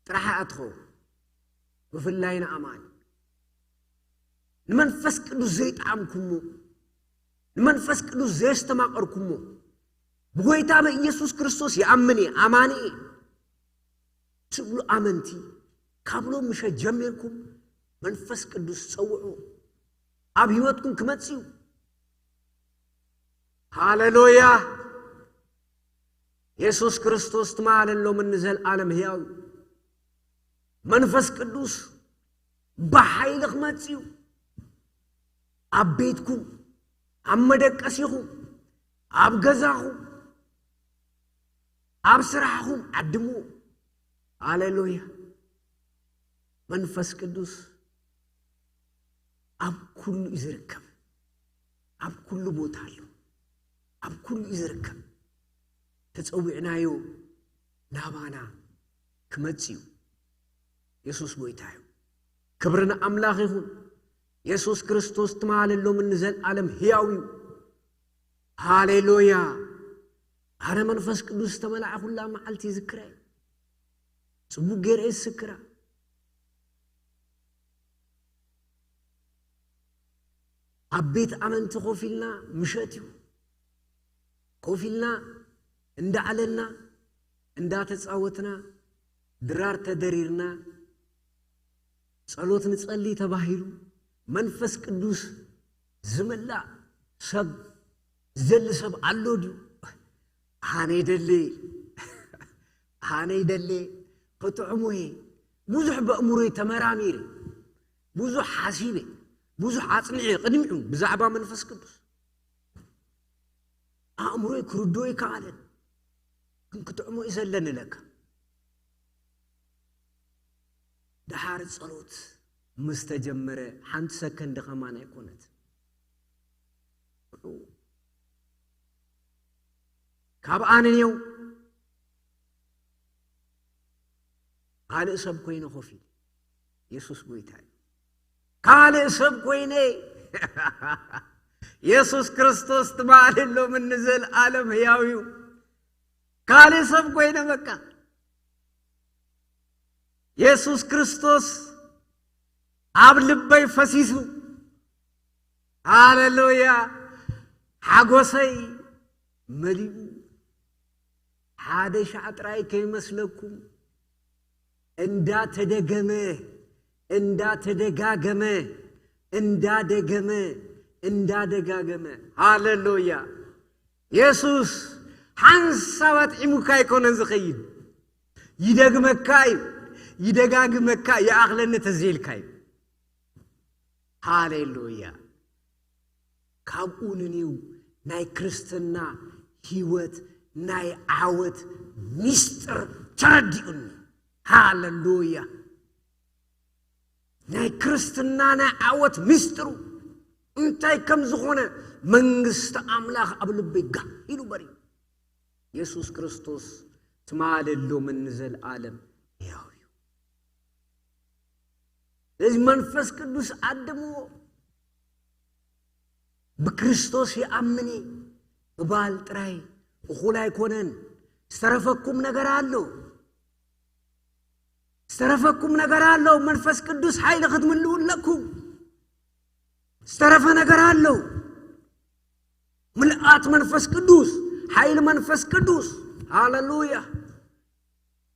ጥራሕ እያ ትኸውን። ብፍላይ ንኣማኒ፣ ንመንፈስ ቅዱስ ዘይጠዓምኩሞ፣ ንመንፈስ ቅዱስ ዘየስተማቐርኩሞ፣ ብጎይታ ብኢየሱስ ክርስቶስ ይኣምን እየ፣ ኣማኒ እየ ትብሉ ኣመንቲ፣ ካብ ሎም ምሸት ጀሚርኩም መንፈስ ቅዱስ ጸውዑ። ኣብ ህይወትኩም ክመጽእ እዩ። ሃሌሉያ። የሱስ ክርስቶስ ትማልን ሎምን ንዘለኣለም ህያው እዩ። መንፈስ ቅዱስ ብሓይሊ ክመጽእ እዩ። ኣብ ቤትኩም፣ ኣብ መደቀሲኹም፣ ኣብ ገዛኹም፣ ኣብ ስራሕኹም ዓድምዎ። ሃሌሉያ። መንፈስ ቅዱስ ኣብ ኩሉ እዩ ዝርከብ። ኣብ ኩሉ ቦታ ኣሎ። ኣብ ኩሉ እዩ ዝርከብ። ተጸዊዕናዮ ናባና ክመጽእ እዩ። የሱስ ጎይታ እዩ። ክብሪ ንኣምላኽ ይኹን። የሱስ ክርስቶስ ትማልን ሎምን ንዘለኣለም ህያው እዩ። ሃሌሉያ። ኣረ መንፈስ ቅዱስ ዝተመልኣ ኩላ መዓልቲ ይዝክራ እዩ። ጽቡቅ ገይረ ይዝክራ። ኣብ ቤት ኣመንቲ ኮፍ ኢልና ምሸት እዩ። ኮፍ ኢልና እንዳዕለልና እንዳተጻወትና ድራር ተደሪርና ጸሎት ንጸሊ ተባሂሉ መንፈስ ቅዱስ ዝምላእ ሰብ ዝደሊ ሰብ ኣሎ ድዩ? ኣነ ይደሊ፣ ኣነ ይደሊ፣ ክጥዕሞ እየ። ብዙሕ በእምሮይ ተመራሚረ፣ ብዙሕ ሓሲበ፣ ብዙሕ ኣጽኒዐ ቅድሚዑ ብዛዕባ መንፈስ ቅዱስ። ኣእምሮይ ክርድኦ ይከኣለን፣ ግን ክጥዕሞ እዩ ዘለኒ ለካ። ደሓር ጸሎት ምስ ተጀመረ ሓንቲ ሰከንድ ከማን ኣይኮነት። ካብኣ ንኔው ካልእ ሰብ ኮይነ ኮፍ ኢለ፣ የሱስ ጎይታ እዩ። ካልእ ሰብ ኮይነ፣ የሱስ ክርስቶስ ትማሊ፣ ሎምን ንዘለኣለም ህያው እዩ። ካልእ ሰብ ኮይነ፣ በቃ፣ የሱስ ክርስቶስ ኣብ ልበይ ፈሲሱ፣ ሃሌሉያ፣ ሓጎሰይ መሊኡ። ሓደ ሻዕ ጥራይ ከይመስለኩም፣ እንዳተደገመ፣ እንዳተደጋገመ፣ እንዳደገመ፣ እንዳደጋገመ። ሃሌሉያ። የሱስ ሓንሳብ ኣጥዒሙካ ኣይኮነን ዝኸይድ። ይደግመካ እዩ፣ ይደጋግመካ፣ ይኣኽለኒ ተዘይልካ እዩ። ሃሌሉያ። ካብኡ ንኔው ናይ ክርስትና ህይወት ናይ ዓወት ሚስጥር ተረዲኡኒ። ሃሌሉያ። ናይ ክርስትና ናይ ዓወት ሚስጥሩ እንታይ ከም ዝኾነ፣ መንግስቲ ኣምላኽ ኣብ ልበይ ጋህ ኢሉ በሪሁ። የሱስ ክርስቶስ ትማሊ፣ ሎምን ንዘለኣለም ሕያው እዩ። ስለዚ መንፈስ ቅዱስ ዓድምዎ። ብክርስቶስ ይኣምን እየ ምባል ጥራይ እኹል ኣይኮነን። ዝተረፈኩም ነገር ኣሎ። ዝተረፈኩም ነገር ኣሎ። መንፈስ ቅዱስ ሓይሊ ክትምልኡ ኣለኩም። ዝተረፈ ነገር ኣሎ። ምልኣት መንፈስ ቅዱስ፣ ሓይሊ መንፈስ ቅዱስ። ሃሌሉያ።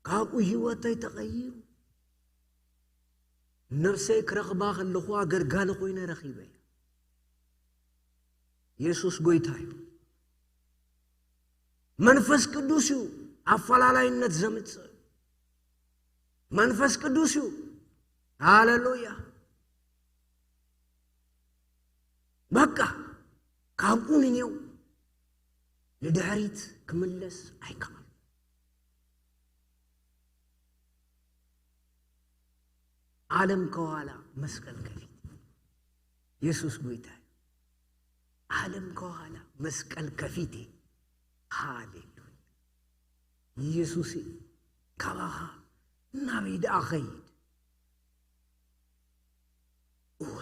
ካብኡ ህይወተይ ተቐይሩ። ነፍሰይ ክረኽባ ከለኹ ኣገልጋሊ ኮይነ ረኺበያ። የሱስ ጎይታ እዩ። መንፈስ ቅዱስ እዩ ኣፈላላይነት ዘምጽእ። መንፈስ ቅዱስ እዩ። ሃሌሉያ። በቃ፣ ካብኡ ንኔው ንድሕሪት ክምለስ ኣይከኣል። ዓለም ከዋላ መስቀል ከፊት። የሱስ ጎይታ እዩ። ዓለም ከዋላ መስቀል ከፊት። ሃሌሉያ። የሱስ ካባኻ ናበይ ደኣ ኸይድ? እወ፣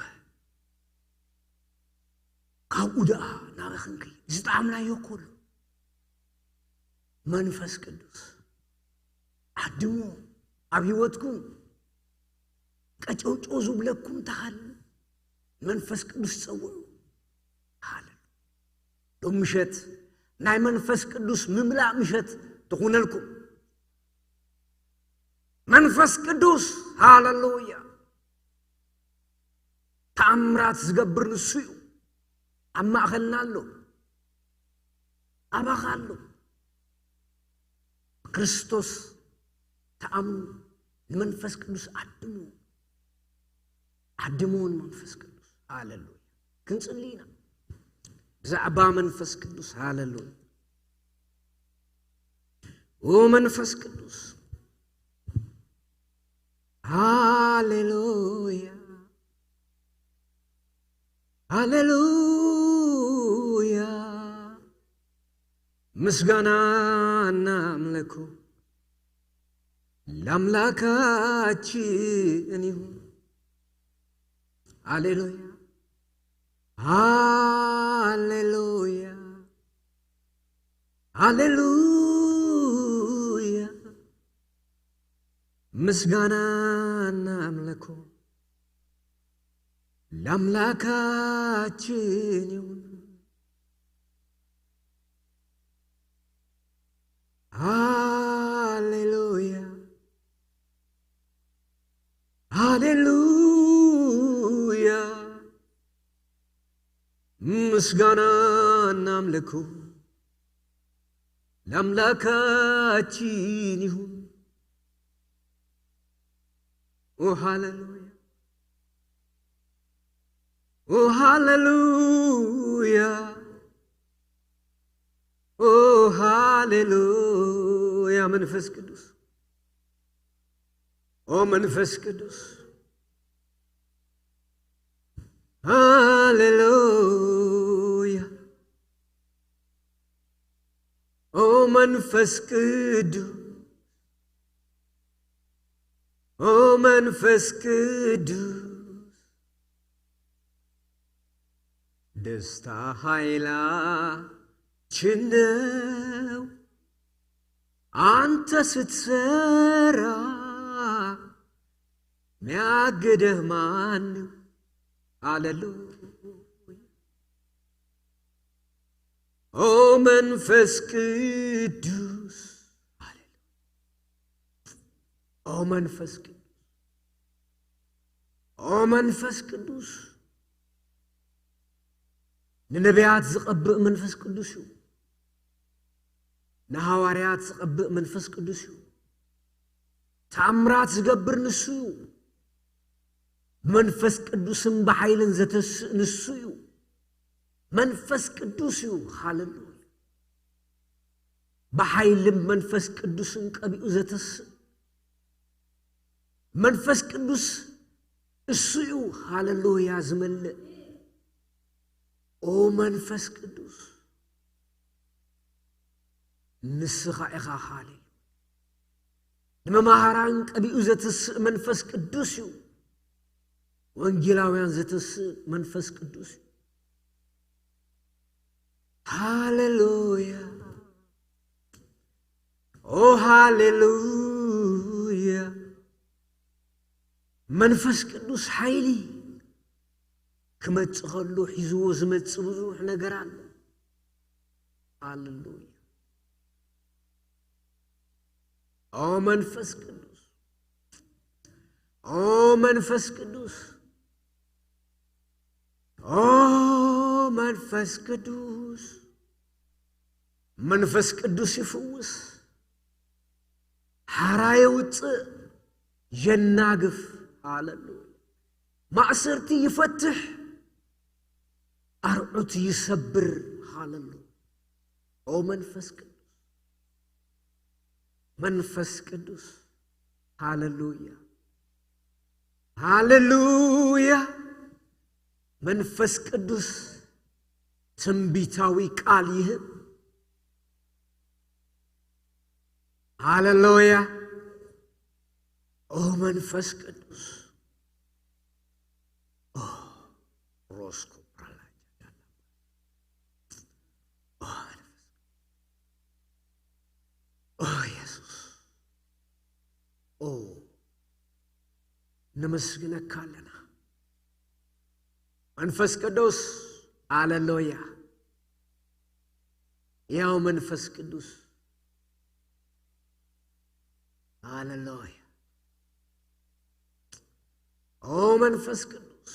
ካብኡ ደኣ ናበይ ክንከይድ? ዝጠዓምናዮ እኮ ኣሎ። መንፈስ ቅዱስ ዓድሞ ኣብ ህይወትኩም ቀጨውጨው ዝብለኩም እንተሃሉ መንፈስ ቅዱስ ጸውዑ። ሃሌሉያ። ሎም ምሸት ናይ መንፈስ ቅዱስ ምምላእ ምሸት ትኹነልኩም። መንፈስ ቅዱስ፣ ሃሌሉያ፣ ተኣምራት ዝገብር ንሱ እዩ። ኣብ ማእኸልና ኣሎ፣ ኣባኻ ኣሎ። ክርስቶስ ተኣምኑ፣ ንመንፈስ ቅዱስ ዓድሙ፣ ዓድሙ ንመንፈስ ቅዱስ። ሃሌሉያ። ክንጽሊ ኢና ብዛዕባ መንፈስ ቅዱስ። ሃሌሉያ። ኦ መንፈስ ቅዱስ፣ ሃሌሉያ፣ ሃሌሉያ። ምስጋና እናምለኩ ለአምላካችን ይሁን። ሃሌሉያ፣ ሃሌሉያ፣ ሃሌሉያ። ምስጋናና አምልኮ ለአምላካችን ይሁን። ሃሌሉያ፣ ሃሌሉያ። ምስጋናና አምልኮ ለአምላካችን ይሁን። ኦ ሃሌሉያ፣ ኦ ሃሌሉያ፣ ኦ ሃሌሉያ። መንፈስ ቅዱስ፣ ኦ መንፈስ ቅዱስ፣ ሃሌሉያ። ኦ መንፈስ ቅዱስ፣ ኦ መንፈስ ቅዱስ፣ ደስታ ኃይላችን ነው። አንተ ስትሰራ ሚያግድህ ማን ነው? ሃሌሉያ። ኦ መንፈስ ቅዱስ፣ ሃሌሉያ። ኦ መንፈስ ቅዱስ፣ ኦ መንፈስ ቅዱስ፣ ንነቢያት ዝቐብእ መንፈስ ቅዱስ እዩ። ንሃዋርያት ዝቐብእ መንፈስ ቅዱስ እዩ። ተኣምራት ዝገብር ንሱ እዩ። ብመንፈስ ቅዱስን ብሓይልን ዘተስእ ንሱ እዩ። መንፈስ ቅዱስ እዩ። ሃሌሉያ። ብሓይልን መንፈስ ቅዱስን ቀቢኡ ዘተስእ መንፈስ ቅዱስ እሱ እዩ። ሃሌሉያ። ዝመልእ ኦ መንፈስ ቅዱስ፣ ንስኻ ኢኻ። ሃሌሉያ። ንመማህራን ቀቢኡ ዘተስእ መንፈስ ቅዱስ እዩ። ወንጌላውያን ዘተስእ መንፈስ ቅዱስ እዩ። ሃሌሉያ። ኦ ሃሌሉያ። መንፈስ ቅዱስ ሓይሊ ክመጽእ ከሎ ሒዝዎ ዝመጽእ ብዙሕ ነገር ኣሎ። ሃሌሉያ። ኦ መንፈስ ቅዱስ፣ ኦ መንፈስ ቅዱስ፣ ኦ መንፈስ ቅዱስ፣ መንፈስ ቅዱስ ይፍውስ፣ ሓራ የውፅእ፣ የናግፍ። ሃሌሉያ። ማእሰርቲ ይፈትሕ፣ ኣርዑት ይሰብር። ሃሌሉያ። ኦ መንፈስ ቅዱስ፣ መንፈስ ቅዱስ፣ ሃሌሉያ፣ ሃሌሉያ። መንፈስ ቅዱስ ትንቢታዊ ቃል ይህብ። ሃሌሉያ። ኦ መንፈስ ቅዱስ፣ ኦ ሮስኮ ፕራላጃ፣ ኦ መንፈስ፣ ኦ ኢየሱስ፣ ኦ ነመስግነካ ኣለና። መንፈስ ቅዱስ፣ ሃሌሉያ። ያው መንፈስ ቅዱስ፣ ሃሌሉያ። ኦ መንፈስ ቅዱስ፣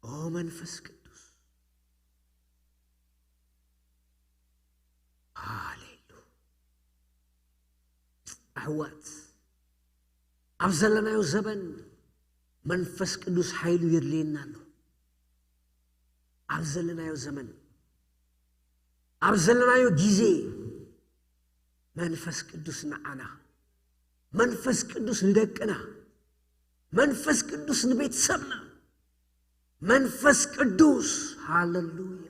ኦ መንፈስ ቅዱስ፣ ሃሌሉያ። ኣሕዋት፣ ኣብ ዘለናዮ ዘበን መንፈስ ቅዱስ ሓይሉ የድልየና ኣሎ። ኣብ ዘለናዮ ዘመን፣ ኣብ ዘለናዮ ግዜ መንፈስ ቅዱስ ንዓና፣ መንፈስ ቅዱስ ንደቅና፣ መንፈስ ቅዱስ ንቤተሰብና፣ መንፈስ ቅዱስ፣ ሃሌሉያ።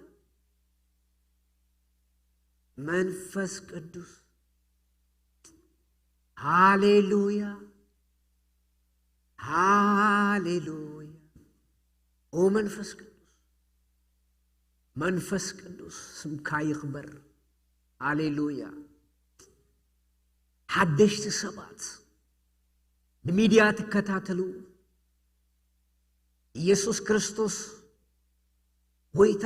መንፈስ ቅዱስ፣ ሃሌሉያ፣ ሃሌሉያ። ኦ መንፈስ ቅዱስ፣ መንፈስ ቅዱስ ስምካ ይኽበር። ሃሌሉያ። ሓደሽቲ ሰባት ብሚድያ ትከታተሉ፣ ኢየሱስ ክርስቶስ ጎይታ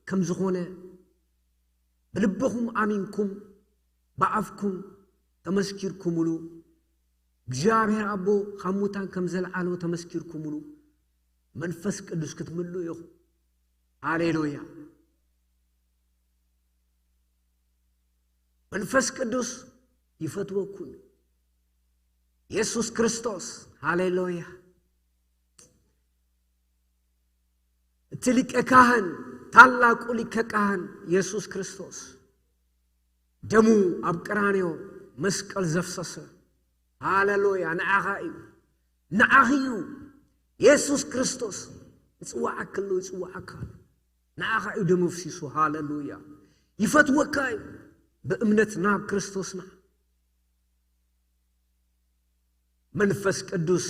ከም ዝኾነ ብልብኹም ኣሚንኩም ብኣፍኩም ተመስኪርኩምሉ፣ እግዚኣብሔር ኣቦ ካብ ሙታን ከም ዘልዓሎ ተመስኪርኩምሉ፣ መንፈስ ቅዱስ ክትምልኡ ኢኹም። ሃሌሉያ። መንፈስ ቅዱስ ይፈትወኩም። የሱስ ክርስቶስ፣ ሃሌሉያ። እቲ ሊቀ ካህን፣ ታላቁ ሊቀ ካህን የሱስ ክርስቶስ፣ ደሙ ኣብ ቀራንዮ መስቀል ዘፍሰሰ፣ ሃሌሉያ፣ ንዓኻ እዩ፣ ንዓኺ እዩ። የሱስ ክርስቶስ ይጽዋዓካ ኣሎ፣ ይጽዋዓካ ኣሎ። ንዓኻ እዩ ደሙ ኣፍሲሱ። ሃለሉያ። ይፈትወካ እዩ። ብእምነት ናብ ክርስቶስና። መንፈስ ቅዱስ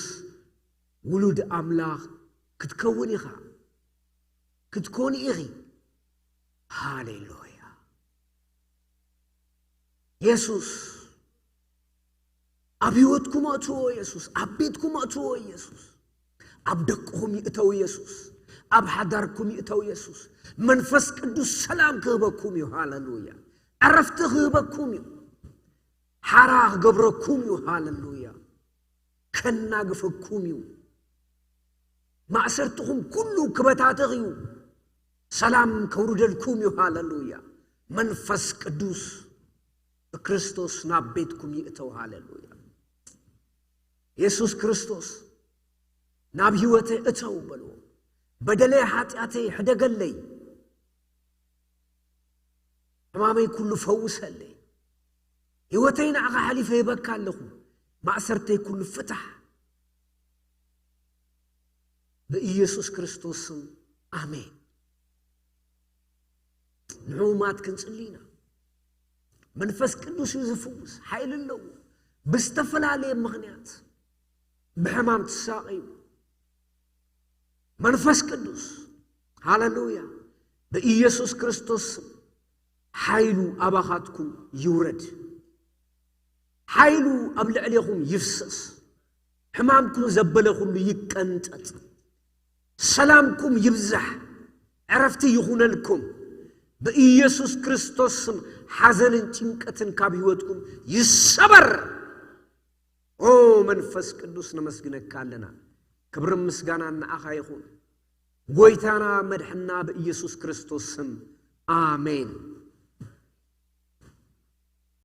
ውሉድ ኣምላኽ ክትከውን ኢኻ፣ ክትኮኒ ኢኺ። ሃሌሉያ። የሱስ ኣብ ህይወትኩም ኣእትዎ። የሱስ ኣብ ቤትኩም ኣእትዎ። የሱስ ኣብ ደቅኹም ይእተው። የሱስ ኣብ ሓዳርኩም ይእተው። የሱስ መንፈስ ቅዱስ ሰላም ክህበኩም እዩ። ሃለሉያ። ዕረፍቲ ክህበኩም እዩ። ሓራ ክገብረኩም እዩ። ሃለሉያ። ከናግፈኩም እዩ። ማእሰርትኹም ኩሉ ክበታተኽ እዩ። ሰላም ከውርደልኩም እዩ። ሃለሉያ። መንፈስ ቅዱስ ብክርስቶስ ናብ ቤትኩም ይእተው። ሃለሉያ። የሱስ ክርስቶስ ናብ ህይወተይ እተው በልዎ። በደለይ ሓጢኣተይ ሕደገለይ። ሕማመይ ኩሉ ፈውሰለይ። ህይወተይ ንዓኻ ሓሊፈ ሂበካ ኣለኹ። ማእሰርተይ ኩሉ ፍታሕ። ብኢየሱስ ክርስቶስ ስም ኣሜን። ንሕሙማት ክንጽሊ ኢና። መንፈስ ቅዱስ እዩ ዝፍውስ፣ ሓይሊ ኣለዎ። ብዝተፈላለየ ምኽንያት ብሕማም ትሳቐዩ፣ መንፈስ ቅዱስ፣ ሃለሉያ፣ ብኢየሱስ ክርስቶስ ስም ሓይሉ ኣባኻትኩም ይውረድ። ሓይሉ ኣብ ልዕሌኹም ይፍሰስ። ሕማምኩም ዘበለ ኩሉ ይቀንጠጥ። ሰላምኩም ይብዛሕ። ዕረፍቲ ይኹነልኩም። ብኢየሱስ ክርስቶስ ስም ሓዘንን ጭንቀትን ካብ ህይወትኩም ይሰበር። ኦ መንፈስ ቅዱስ፣ ነመስግነካ ኣለና። ክብርን ምስጋናን ንዓኻ ይኹን። ጎይታና መድሕና ብኢየሱስ ክርስቶስ ስም ኣሜን።